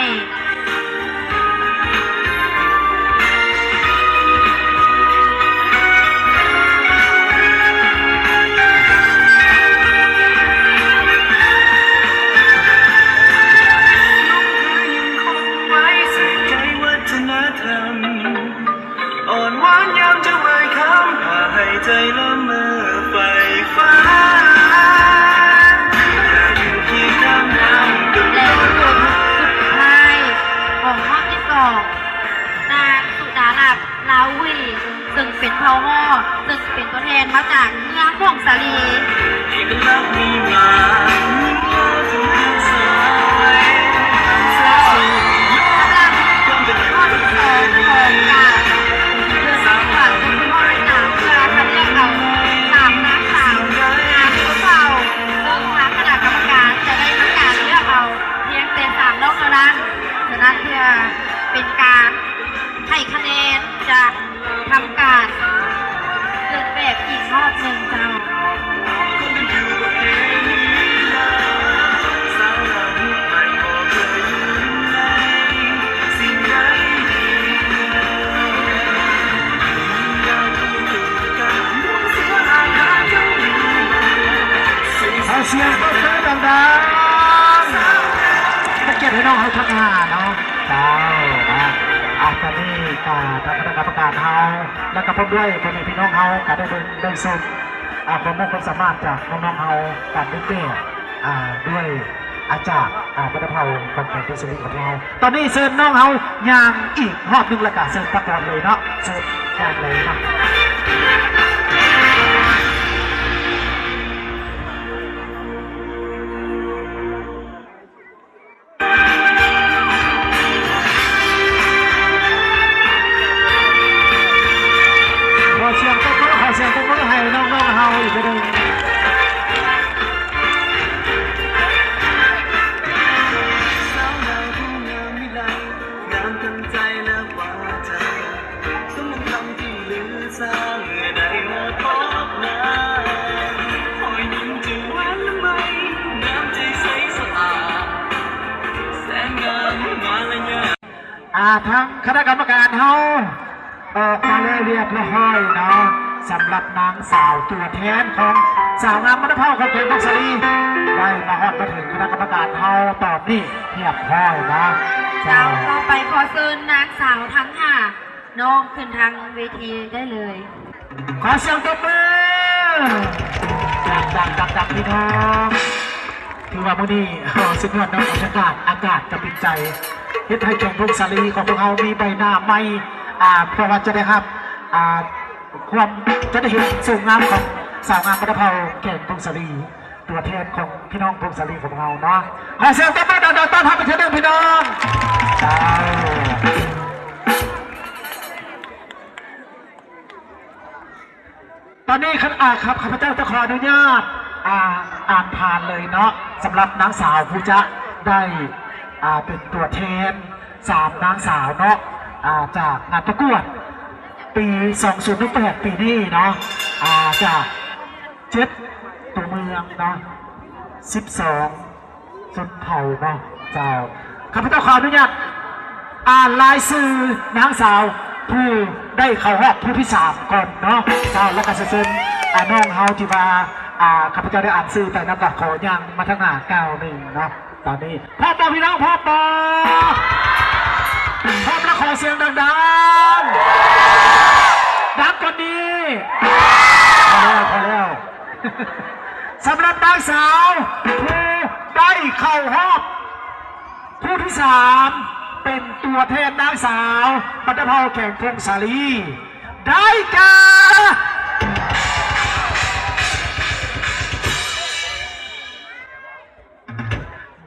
ອ່ອນຫວານຍາມຈະເວີຍຄຳ ພາໃຫ້ໃຈລະເມີໄຟຝັນ ຢູ່ຄຽງຂ້າງນາງ ແລະ ຄົນສຸດທ້າຍຂອງຮອບທີສອງ ນາງ ສຸດາລັດ ລາວຫວີ ເຊິ່ງເປັນເຜົ່າຫໍ ເຊິ່ງເປັນຕົວແທນມາຈາກເມືອງຜົ້ງສາລີ ເອກະລັກມີມາ ເມືອງສາຍ ສຳລັບຮອບທີສອງຂອງການເລືອກສະຫວັດ ກໍຄືຮອບທີສາມ ເພື່ອຄັດເລືອກເອົາສາມນາງສາວ ງາມສຸດເຜົ່າ ເຊິ່ງທາງຄະນະກຳມະການຈະໄດ້ມີການເລືອກເອົາພຽງແຕ່ສາມນ້ອງເທົ່ານັ້ນ. ສະນັ້ນ ເພື່ອເປັນການໃຫ້ຄະແນນ ຈະ ທຳການເດີນແບບອີກຮອບໜຶ່ງເຈົ້າ. ຂໍສຽງປົບມືດັງໆ ເປັນກຽດໃຫ້ນ້ອງເຮົາທັກຫາເນາະ. ເຈົ້າ ນະ ອ່າ ຕອນນີ້ກໍທາງຄະນະກຳມະການເຮົາ ແລະ ກໍພ້ອມດ້ວຍພໍ່ແມ່ພີ່ນ້ອງເຮົາກໍໄດ້ເບິ່ງໄດ້ຊົມ ອ່າ ຄວາມຮູ້ຄວາມສາມາດຈາກນ້ອງໆເຮົາ ການເດີນແບບ ອ່າ ດ້ວຍ ອ່າ ຈາກ ອ່າ ບັນດາເຜົ່າຂອງແຂວງຜົ້ງສາລີຂອງເຮົາ. ຕອນນີ້ເຊີນນ້ອງເຮົາຍ່າງອີກຮອບໜຶ່ງ ແລ້ວກໍເຊີນປະກອນເລີຍເນາະ ເຊີນປະກອນເລີຍເນາະ. ຂໍສຽງຕົບມື ຂໍສຽງຕົບມືໃຫ້ນ້ອງໆເຮົາອີກເທື່ອໜຶ່ງ. ສາວລາວຜູ້ງາມວິໄລ ງາມທັງໃຈ ແລະ ວາຈາ ສົມດັ່ງຄຳທີ່ລືສາ ເມື່ອໄດ້ມາພົບນາງ ຮອຍຍິ້ມຈະຫວານລະໄມ ນ້ຳໃຈໃສສະອາດ ແສນງາມມາລະຍາດ. ອ່າ ທາງຄະນະກຳມະການເຮົາອອກມາແລ້ວຮຽບຮ້ອຍເນາະ ສຳລັບນາງສາວຕົວແທນຂອງສາວງາມບັນດາເຜົ່າຂອງແຂວງຜົ້ງສາລີ ໄດ້ມາຮອດມາເຖິງຄະນະກຳມະການເຮົາຕອນນີ້ຮຽບຮ້ອຍເນາະ. ເຈົ້າ ເຈົ້າ ຕໍ່ໄປຂໍເຊີນນາງສາວທັງຫ້າ ນ້ອງຂຶ້ນທາງເວທີໄດ້ເລີຍ. ຂໍສຽງຕົບມື ດັງໆ ດັງໆ ພີ່ນ້ອງ. ຖືວ່າມື້ນີ້ເຮົາສຸດຍອດເນາະ ບັນຍາກາດ ອາກາດກໍເປັນໃຈ ເຮັດໃຫ້ແຂວງຜົ້ງສາລີຂອງພວກເຮົາມີໃບໜ້າໃໝ່ ອ່າ ເພື່ອວ່າຈະໄດ້ຮັບ ອ່າ ຄວາມ ຈະໄດ້ເຫັນໂສງງາມຂອງສາວງາມບັນດາເຜົ່າແຂວງຜົ້ງສາລີ ຕົວແທນຂອງພີ່ນ້ອງຜົ້ງສາລີຂອງເຮົາເນາະ. ຂໍສຽງຕົບມືດັງໆ ຕ້ອນຮັບອີກເທື່ອໜຶ່ງ ພີ່ນ້ອງ. ເຈົ້າ ຕອນນີ້ ອາ ຂ້າພະເຈົ້າຈະຂໍອະນຸຍາດ ອາ ອ່ານຜ່ານເລີຍເນາະ ສຳລັບນາງສາວຜູ້ຈະໄດ້ ອາ ເປັນຕົວແທນສາມນາງສາວເນາະ ອາ ຈາກງານປະກວດປີສອງພັນຊາວແປດ ປີນີ້ເນາະ ອາ ຈາກ ເຈັດຕົວເມືອງເນາະ ສິບສອງຊົນເຜົ່າເນາະ. ເຈົ້າ ຂ້າພະເຈົ້າຂໍອະນຸຍາດອ່ານລາຍຊື່ນາງສາວຜູ້ໄດ້ເຂົ້າຮອບຜູ້ທີສາມກ່ອນເນາະ. ເຈົ້າ ແລ້ວກໍຊິເຊີນ ອ່າ ນ້ອງເຮົາທີ່ວ່າ ອ່າ ຂ້າພະເຈົ້າໄດ້ອ່ານຊື່ໄປນຳ ກໍຂໍຍ່າງມາທາງໜ້າກ້າວໜຶ່ງເນາະ. ຕອນນີ້ ພ້ອມບໍ່ພີ່ນ້ອງ? ພ້ອມບໍ່? ພ້ອມແລ້ວຂໍສຽງດັງໆ ດັງກວ່ານີ້. ພໍແລ້ວ ພໍແລ້ວ. ສຳລັບນາງສາວຜູ້ໄດ້ເຂົ້າຮອບຜູ້ທີສາມ ເປັນຕົວແທນນາງສາວບັນດາເຜົ່າແຂວງຜົ້ງສາລີ ໄດ້ແກ່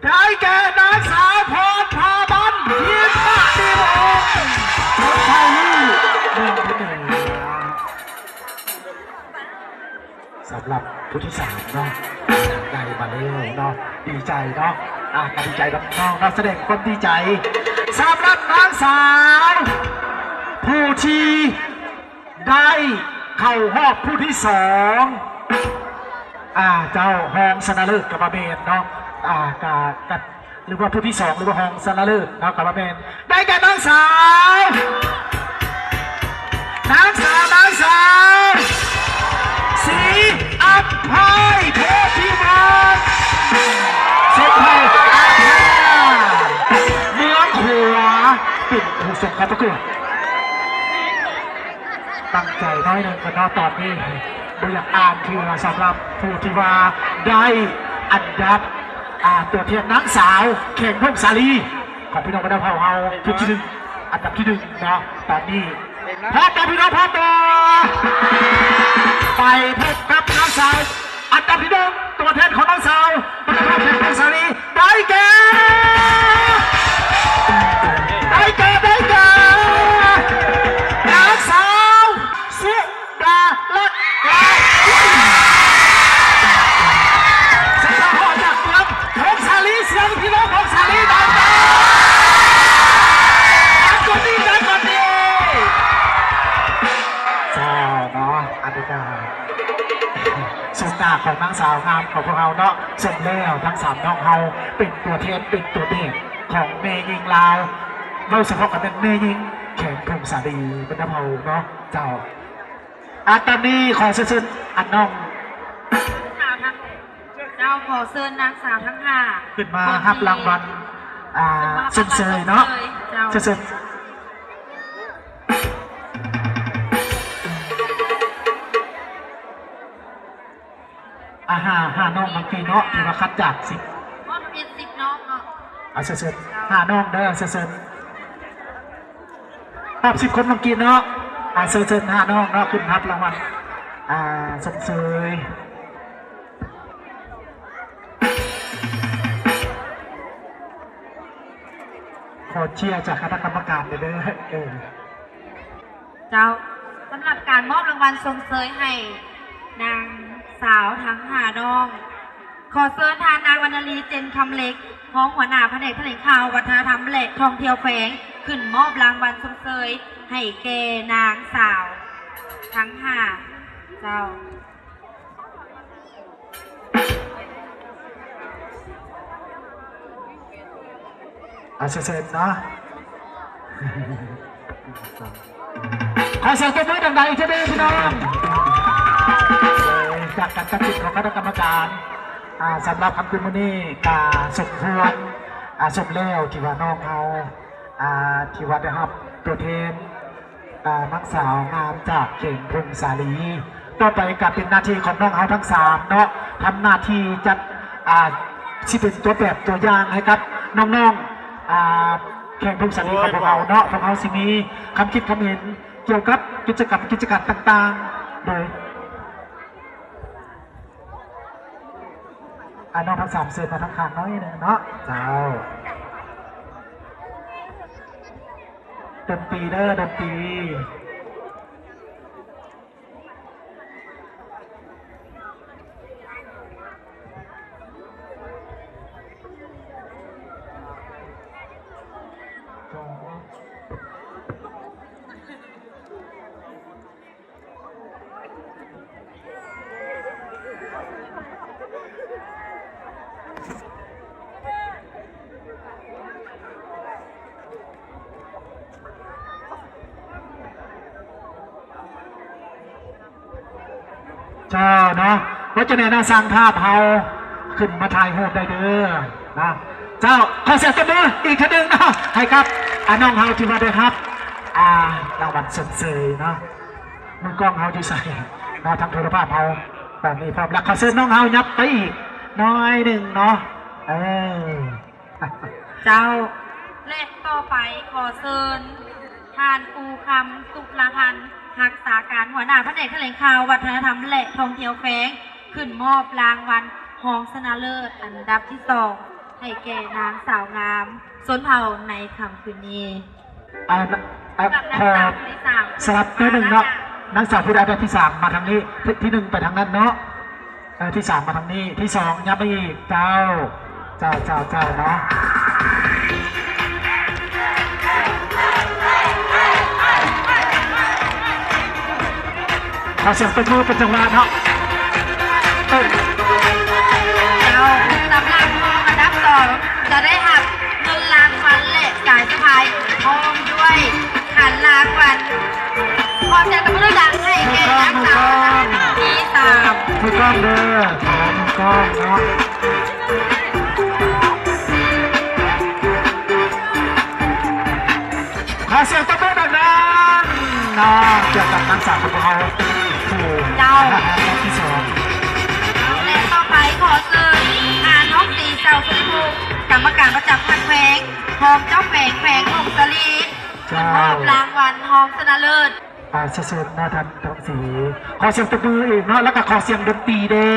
ໄດ້ແກ່ນາງສາວ ພອນພາວັນ ພິມມະດີວົງ ຄົນໄທ ເມືອງພິເນ. ສຳລັບ ຜູ້ທີສາມເນາະ ໄດ້ມາແລ້ວເນາະ ດີໃຈເນາະ ອ່າ ກໍດີໃຈນຳນ້ອງເນາະ ສະແດງຄວາມດີໃຈ ສຳລັບນາງສາວຜູ້ທີ່ໄດ້ເຂົ້າຮອບຜູ້ທີສອງ ອ່າ ເຈົ້າ ຮອງຊະນະເລີດກໍບໍ່ແມ່ນເນາະ ອ່າ ກະ ກະ ຫຼືວ່າຜູ້ທີສອງ ຫຼືວ່າຮອງຊະນະເລີດເນາະ ກໍວ່າແມ່ນ ໄດ້ແກ່ນາງສາວ ນາງສາວ ນາງສາວ ສີອັມໄພ ໂພທິວັດ ສົມໄພ ອາພາ ເມືອງຂົວ ເປັນຜູ້ສົ່ງເຂົ້າປະກວດ. ຕັ້ງໃຈໜ້ອຍໜຶ່ງກ່ອນເນາະ ຕອນນີ້ບໍ່ຢາກອ່ານເທື່ອ ສຳລັບຜູ້ທີ່ວ່າໄດ້ອັນດັບ ອ່າ ຕົວແທນນາງສາວແຂວງຜົ້ງສາລີ ຂອງພີ່ນ້ອງບັນດາເຜົ່າເຮົາ ຜູ້ທີໜຶ່ງ ອັນດັບທີໜຶ່ງເນາະ ຕອນນີ້ ພ້ອມບໍ່ພີ່ນ້ອງ ພ້ອມບໍ່? ໄປພົບກັບນາງສາວ ອັນດັບທີໜຶ່ງ ຕົວແທນຂອງນາງສາວ ບັນດາເຜົ່າແຂວງຜົ້ງສາລີ ໄດ້ແກ່ ໄດ້ແກ່ ໄດ້ແກ່ ນາງສາວ ສຸດາລັດ ລາວ ສະເພາະຈາກເມືອງຜົ້ງສາລີ ສຽງພີ່ນ້ອງຜົ້ງສາລີ ດັງໆ ດັງກວ່ານີ້ ດັງກວ່ານີ້ ເຈົ້າເນາະ ອັນນີ້ກໍ ໂຊກາຂອງນາງສາວງາມຂອງພວກເຮົາເນາະ ສົມແລ້ວທັງສາມນ້ອງເຮົາເປັນຕົວແທນ ເປັນຕົວແທນຂອງແມ່ຍິງລາວ ເວົ້າສະເພາະກັນແມ່ນແມ່ຍິງແຂວງຜົ້ງສາລີ ບັນດາເຜົ່າເນາະ ເຈົ້າ ອ່າ ຕອນນີ້ຂໍເຊີນ ເຊີນ ອັນນ້ອງ ເຈົ້າ ຂໍເຊີນນາງສາວທັງຫ້າ ຂຶ້ນມາຮັບລາງວັນ ອ່າ ຊົມເຊີຍເນາະ ເຈົ້າ ເຊີນ ເຊີນ. ອ່າ ຫ້າ ຫ້ານ້ອງເມື່ອກີ້ເນາະ ທີ່ວ່າຄັດຈາກສິບ ຮອບເອັດສິບນ້ອງເນາະ ອ່າ ເຊີນ ເຊີນ ເຈົ້າ ຫ້ານ້ອງເດີ ເຊີນ ເຊີນ ຮອບສິບຄົນເມື່ອກີ້ເນາະ ອ່າ ເຊີນ ເຊີນ ຫ້ານ້ອງເນາະ ຂຶ້ນຮັບລາງວັນ ອ່າ ຊົມເຊີຍ ຂໍເຊຍຈາກຄະນະກຳມະການເດີ ເອີ. ເຈົ້າ ສຳລັບການມອບລາງວັນຊົມເຊີຍໃຫ້ນາງສາວທັງຫ້ານ້ອງ ຂໍເຊີນທ່ານນາງວັນນະລີ ເຈັນຄຳເລັກ ຮອງຫົວໜ້າພະແນກຖະແຫຼງຂ່າວ ວັດທະນະທຳ ແລະ ທ່ອງທ່ຽວແຂວງ ຂຶ້ນມອບລາງວັນຊົມເຊີຍໃຫ້ແກ່ນາງສາວທັງຫ້າ ເຈົ້າ. ອ່າ ເຊີນເນາະ ຂໍສຽງຕົບມືດັງໆ ອີກເທື່ອໜຶ່ງພີ່ນ້ອງ ຈາກການຕັດສິນຂອງຄະນະກຳມະການ ອ່າ ສຳລັບຄ່ຳຄືນມື້ນີ້ກະສົມຄວນ ອ່າ ສົມແລ້ວທີ່ວ່ານ້ອງເຮົາ ອ່າ ທີ່ວ່າໄດ້ຮັບຕົວແທນ ອ່າ ນາງສາວງາມຈາກແຂວງຜົ້ງສາລີ. ຕໍ່ໄປກໍເປັນໜ້າທີ່ຂອງນ້ອງເຮົາທັງສາມເນາະ ທຳໜ້າທີ່ຈັດ ອ່າ ຊິເປັນຕົວແບບຕົວຢ່າງໃຫ້ກັບນ້ອງໆ ອ່າ ແຂວງຜົ້ງສາລີຂອງພວກເຮົາເນາະ. ພວກເຮົາຊິມີຄຳຄິດຄຳເຫັນກ່ຽວກັບກິດຈະກຳກິດຈະການຕ່າງໆ ໂດຍ ອ່າ ນ້ອງທັງສາມເຊີນມາທາງຂ້າງໜ້ອຍໜຶ່ງເນາະ. ເຈົ້າ ດົນຕີເດີ ດົນຕີ. ເຈົ້າເນາະ ວ່າຈັ່ງໃດນະ ຊ່າງພາບເຮົາຂຶ້ນມາຖ່າຍຮູບໄດ້ເດີນະ. ເຈົ້າ ຂໍສຽງຕົບມືອີກເທື່ອໜຶ່ງເນາະ ໃຫ້ກັບ ອ່າ ນ້ອງເຮົາທີ່ວ່າໄດ້ຮັບ ອ່າ ລາງວັນຊົມເຊີຍເນາະ. ມືກ້ອງເຮົາຢູ່ໃສເນາະ ທາງໂທລະພາບເຮົາ ຕອນນີ້ພ້ອມແລ້ວ. ຂໍເຊີນນ້ອງເຮົາຫຍັບໄປອີກໜ້ອຍໜຶ່ງເນາະ ເອີ. ເຈົ້າ ແລະ ຕໍ່ໄປຂໍເຊີນທ່ານ ປູຄຳ ຕຸລາພັນ ຮັກສາການຫົວໜ້າພະແນກຖະແຫຼງຂ່າວ ວັດທະນະທຳ ແລະ ທ່ອງທ່ຽວແຂວງ ຂຶ້ນມອບລາງວັນຮອງຊະນະເລີດອັນດັບທີສອງ ໃຫ້ແກ່ນາງສາວງາມຊົນເຜົ່າໃນຄ່ຳຄືນນີ້. ອ່າ ອ່າ ສຳລັບ ຂໍ ນາງສາວຜູ້ທີສາມ ສະຫຼັບໜ້ອຍໜຶ່ງເນາະ ນາງສາວຜູ້ໃດອັນດັບທີສາມ ມາທາງນີ້ ທີໜຶ່ງໄປທາງນັ້ນເນາະ. ເອີ ທີສາມມາທາງນີ້ ທີສອງຫຍັບມາອີກ ເຈົ້າ ເຈົ້າ ເຈົ້າ ເຈົ້າເນາະ. ຂໍສຽງຕົບມືເປັນຈັງຫວະເນາະ. ເຈົ້າ ສຳລັບຮອບອັນດັບສອງ ຈະໄດ້ຮັບເງິນລາງວັນ ແລະ ສາຍສະພາຍ ພ້ອມດ້ວຍຂັນລາງວັນ. ຂໍສຽງຕົບມືດັງໆໃຫ້ແກ່ນັກສາວອັນດັບທີສາມ. ຖືກຕ້ອງເດີ ຖືກຕ້ອງເນາະ. ຂໍສຽງຕົບມືດັງໆເນາະ ກ່ຽວກັບນາງສາວຂອງພວກເຮົາ ເຈົ້າ ທີ່ສອງ. ແລະ ຕໍ່ໄປຂໍເຊີນ ອາ ນ້ອງສີ ເຈົ້າ ສຸລິພົງ ກຳມະການປະຈຳພັກແຂວງ ຮອງເຈົ້າແຂວງແຂວງຜົ້ງສາລີ ເຈົ້າ ມອບລາງວັນຮອງຊະນະເລີດ. ອ່າ ເຊີນເນາະ ທ່ານ ນ້ອງສີ ຂໍສຽງຕົບມືອີກເນາະ ແລ້ວກໍຂໍສຽງດົນຕີແດ່.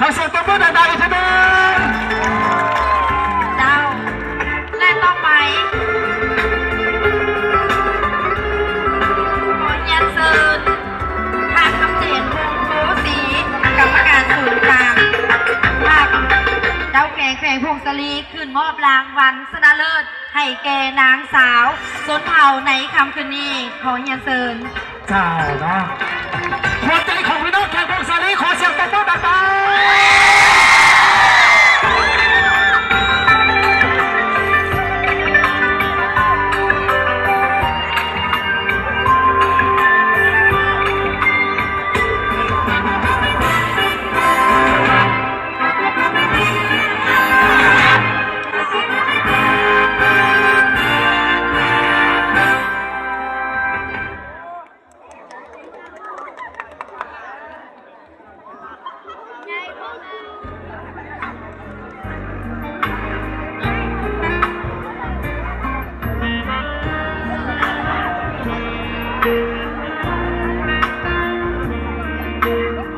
ຂໍສຽງຕົບມືດັງໆອີກເທື່ອໜຶ່ງ. ເຈົ້າ ແລະ ຕໍ່ໄປ ຂໍຮຽນເຊີນ ທ່ານ ຄຳເຈນ ພົງໂພສີ ກຳມະການສູນກາງພັກ ເຈົ້າແຂວງແຂວງຜົ້ງສາລີ ຂຶ້ນມອບລາງວັນຊະນະເລີດໃຫ້ແກ່ນາງສາວຊົນເຜົ່າໃນຄ່ຳຄືນນີ້. ຂໍຮຽນເຊີນ. ເຈົ້າເນາະ ຫົວໃຈຂອງພີ່ນ້ອງແຂວງຜົ້ງສາລີ ຂໍສຽງຕົບມືດັງ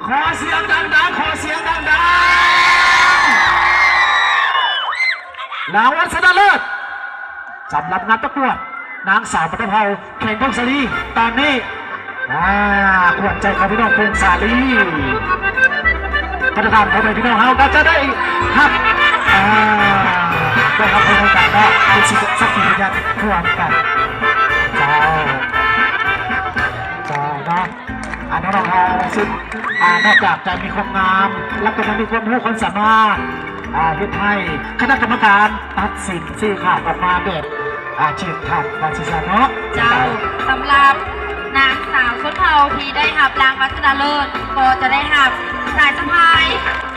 ຂໍສຽງດັງໆ ຂໍສຽງດັງໆ. ລາງວັນຊະນະເລີດ ສຳລັບງານປະກວດນາງສາວບັນດາເຜົ່າແຂວງຜົ້ງສາລີ ຕອນນີ້ ອ່າ ຂວັນໃຈຂອງພີ່ນ້ອງຜົ້ງສາລີ ປະທານພໍ່ແມ່ພີ່ນ້ອງເຮົາກໍຈະໄດ້ຮັບ ອ່າ ໄດ້ຮັບເພິ່ນກັນເນາະ ເປັນສັກຂີພະຍານຮ່ວມກັນ. ເຈົ້າ ເຈົ້າເນາະ. ອ່າ ນ້ອງໆເຮົາ ຊຶ່ງ ອ່າ ນອກຈາກຈະມີຄວາມງາມ ແລ້ວກໍຍັງມີຄວາມຮູ້ຄວາມສາມາດ ອ່າ ເຮັດໃຫ້ຄະນະກຳມະການຕັດສິນຊີ້ຂາດອອກມາແບບ ອ່າ ເຈີດຂາດວ່າຊີ້ຊະເນາະ. ເຈົ້າ ສຳລັບນາງສາວຊົນເຜົ່າທີ່ໄດ້ຮັບລາງວັນຊະນະເລີດ ກໍຈະໄດ້ຮັບສາຍສະພາຍ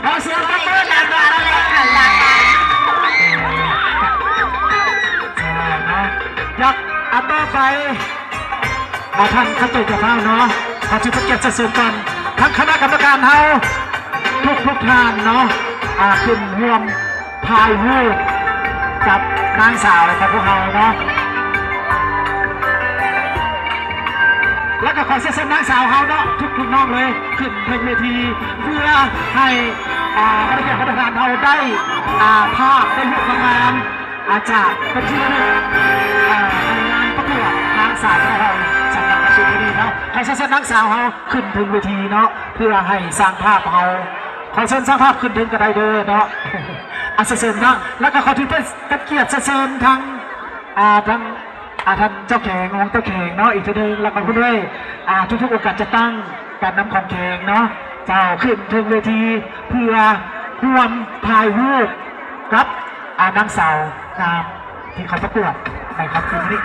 ຂໍສຽງປະມືດັງໆ ແລະ ຂັນລາງວັນ. ເຈົ້າເນາະ ຢາກ ອ່າ ຕໍ່ໄປ ອ່າ ທ່ານຄະເຈົ້າເຈົ້າພາວເນາະ ຂໍຖືເປັນກຽດເຊີນກ່ອນ ທັງຄະນະກຳມະການເຮົາທຸກໆທ່ານເນາະ ອ່າ ຂຶ້ນຮ່ວມຖ່າຍຮູບກັບນາງສາວຂອງພວກເຮົາເນາະ ແລ້ວກໍຂໍເຊີນນາງສາວເຮົາເນາະ ທຸກໆນ້ອງເລີຍ ຂຶ້ນເທິງເວທີ ເພື່ອໃຫ້ ອ່າ ບັນດາແຂກບັນດາທ່ານເຮົາໄດ້ ອ່າ ພາບໄດ້ຮູບງາມ ອາ ຈາກເປັນທີ່ລະລຶກ ເອີ ໃນງານປະກວດນາງສາວຂອງເຮົາ ສຳລັບໃນປີນີ້ເນາະ ຂໍເຊີນນາງສາວເຮົາຂຶ້ນເທິງເວທີເນາະ ເພື່ອໃຫ້ຊ່າງພາບເຮົາ ຂໍເຊີນຊ່າງພາບຂຶ້ນເທິງກໍໄດ້ເດີເນາະ ອາ ເຊີນເນາະ ແລ້ວກໍຂໍຖືເປັນ ເປັນກຽດເຊີນທາງ ອາ ທາງ ອາ ທ່ານເຈົ້າແຂວງ ຮອງເຈົ້າແຂວງເນາະ ອີກເທື່ອໜຶ່ງ ແລ້ວກໍຜູ້ດ້ວຍ ອາ ທຸກໆອົງການຈັດຕັ້ງ ການນຳຂອງແຂວງເນາະ ເຈົ້າ ຂຶ້ນເທິງເວທີ ເພື່ອຮ່ວມຖ່າຍຮູບ ກັບ ອາ ນາງສາວງາມທີ່ເຂົ້າປະກວດໃນຄ່ຳຄືນນີ້